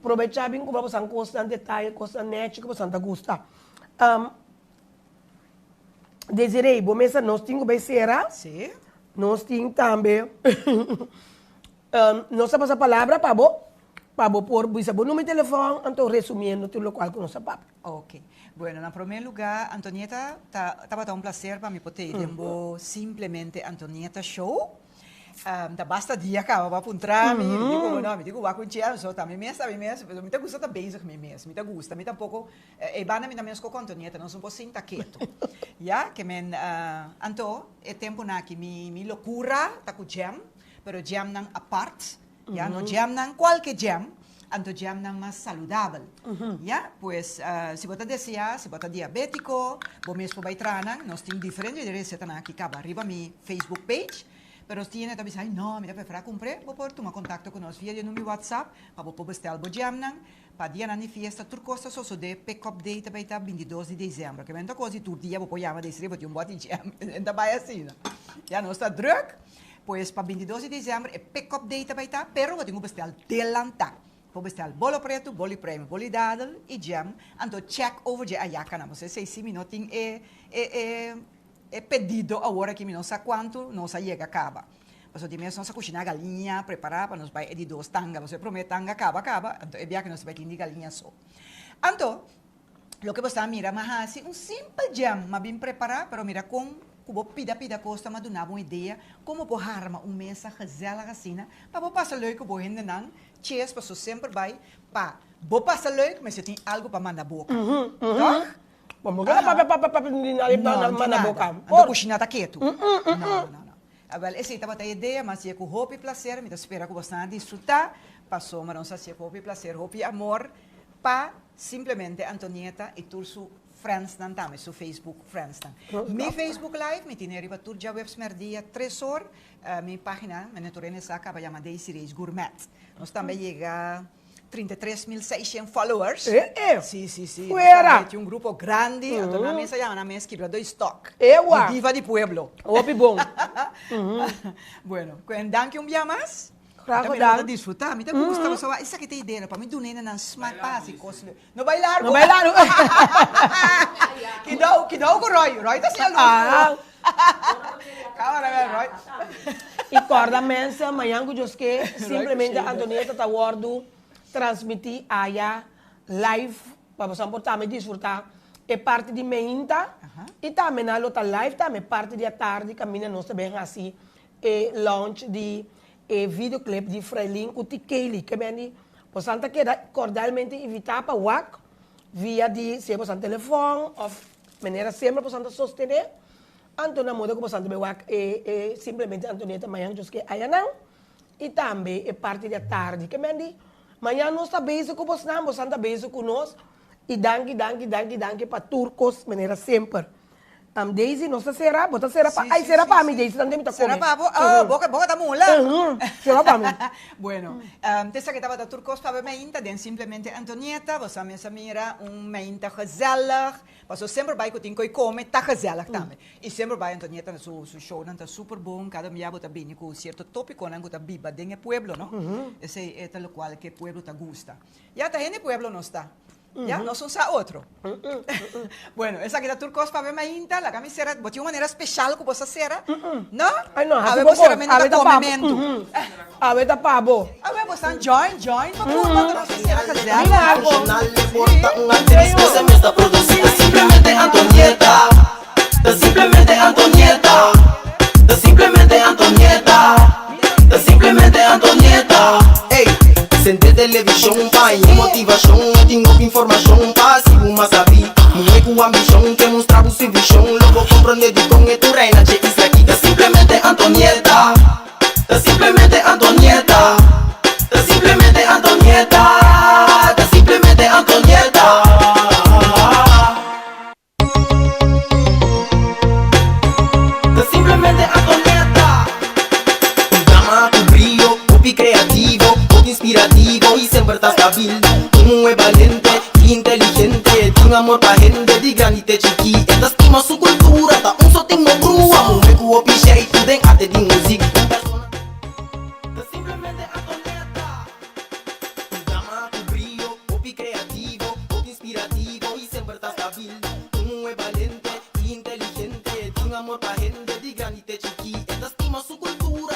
Probechá bin kumpra bosan kosnan, detaye, kosnan nechi ku bosan ta gusta. Desiree, bo mesa nos tin ku bai sera. Sí. Nos tin tambe, nos ta pasa palabra pa bo, pa bo por bisa bo numero di telefòn, anto resumiendo tur lokual ku nos a papia. Ok. Bueno, na promé lugá, Antonieta, ta tabata un placer pa mi por tei den bo Simplemente Antonieta Show. Ta basta dia kaba bo a puntra mi, mi di ku no, mi di ku wak un chèns, so ta mi mes ta mi mes, mi ta gusta ta bezig mi mes, mi ta gusta, mi tampoko, e banda mi ta mes ku Antonieta, nos no por sinta ketu. Ya, ke men, anto e tempunan aki mi mi lokura ta ku jam, pero jamnan apart, Ya, no jamnan kualke jam, anto jamnan mas saludabel. Ya, pues si bo ta desea, si bo ta diabetiko, bo mes por bai traha nan. Nos tin diferente di resetanan aki kaba riba mi Facebook page. Pero si hende ta bisa, ay no, mi ta prefera kumpr'é, bo por tuma kontakto ku nos via di e number WhatsApp pa bo por bestel bo jamnan. Pa dianan di fiesta tur kos ta sosodé, pick up day ta bai ta bintidos di desèmber. Ke men ta kos di tur dia bo por yama desri bo tin un bòt di jam. E ta bai asina. Ya nos ta drùk. Pues pa bintidos di desèmber e pick up day ta bai ta, pero bo tin ku bestèl delantá. Bo bestèl bolo pretu, boli pruim, boli dadel i jam, anto check over dje ayakanan. Pasobra esei si mi no tin e e e e pedido awor aki mi no sa kuantu nos a yega kaba. Pasobra di mes nos a kushiná galiña, prepará pa nos bai e di dos tanga. Pasobra e promé tanga kaba kaba, anto e biaha nos ta bai tin di galiña so. Anto, loke bo sta mira, m'a hasi un simpel jam, m'a bin prepará, pero mira kon ku bo pida pida kos ta m'a duna bo un idea kon bo por harma un mesa gezellig asina pa bo pasa leuk ku bo hendenan, ches, pasobra semper bai pa bo pasa leuk mester tin algu pa manda boka. Tòg? Bo no keda papia papia papia di nada pa manda boka. Anto kushina ta ketu. No, no, no. Awel, esei tabata e idea, mi a hasié ku hopi plaser, mi ta spera ku bosnan a disfrutá, pasobra nos a hasié ku hopi plaser, hopi amor pa simplemente Antonieta i tur su friendsnan tambe, su Facebook friendsnan. Mi Facebook live mi tine riba tur djaweps mèrdia tres or, mi página, mene tur hende sa kaba yama Daisy Reis Gourmet. Nos tambe a yega. 33.600 followers. Eh, eh. Sí, sí, sí. Fuera. Nos un grupo grandi. Mm. Anto nan mes a llama nan mes Quebrador Stock. Ewa. Di diva di pueblo. Hopi bon. Bueno, kuen danki un bia mas. Graag gedaan. Mi ta disfruta, mi ta gusta, mm. pasobra esaki ta idea, pa mi duna nan smaak pa hasi kos leuk. No bai largo. No bai largo. Kidou, kidou ku Roy. Roy ta siña lus. Ah. Cámara, ven, Roy. I kòrda mensen, mañan ku Dios ke, simplemente Antonieta ta wòrdu transmití aya live pa boso por tambe disfrutá e parti di meinta i tambe nan lo ta live tambe parti di atardi kaminda nos ta ben hasi e launch di e videoclip di Frailin ku Tikeli. Ke men di boso ta keda kordialmente invitá pa wak via di sea boso telefòn òf manera semper boso ta sostené. Anto na moda ku boso ta bai wak e e simplemente Antonieta mañan djos ke ayanan i tambe e parti di atardi. Ke men di mañan nos ta bezig ku bosnan, bosan ta bezig ku nos i danki danki danki danki pa tur kos manera semper. Daisy, nos ta sera, bo ta sera pa, ay sera pa mi Daisy, tanto mi ta come. Sera pa bo? Oh, bo bo ta mula. Sera pa mi. Bueno, te esaki tabata tur cos pa bo meinta den Simplemente Antonieta, bo sa mesa mira un meinta gezellig, paso semper bai cu tin coi come ta gezellig tambe. Y semper bai Antonieta su su shownan ta super bon, cada bia bo ta bini cu cierto topiconan cu ta biba den e pueblo, no? Esey e ta locual cu e pueblo ta gusta. Ya ta hende pueblo nos ta. Ya, nos un sa otro. Bueno, esaki ta tur kos pa be mainta. Laga mi sera. Bo tin un manera special ku bo sa sera? No? Ay no, hasi Awe bo bo kos. seramentu Awe ta ta pa bo. komementu. Awe ta pa bo. Awe bo san join, join pa purba anto nos ta sera gezellig. Mi Marco. Simplemente Antonieta, ta simplemente Antonieta, ta simplemente Antonieta, ta simplemente Antonieta. Ey, sende televishon pa haña motivashon, e tin hopi informashon pa hasi bo mas sabí. Muhé ku ambishon ke mustra bo su vishon, lo bo komprondé dikon e tur reina dje isla aki. Ta simplemente Antonieta, ta simplemente Antonieta, ta simplemente Antonieta, ta simplemente Antonieta. Ta simplemente Antonieta. Un dama ku brio, hopi kreativo, hopi inspirativo i semper ta stabil. Un muhé balente i inteligente, tin amor pa hende di grandi te chikí. E ta stima su kultura, ta un sotin no brua. Muhé ku hopi sheitu den arte di muzik. Un persona Ta simplemente Antonieta. Un dama ku brio, hopi kreativo, hopi inspirativo i semper ta stabil. Un muhé balente i inteligente, tin amor pa hende di grandi te chikí. E ta stima su kultura.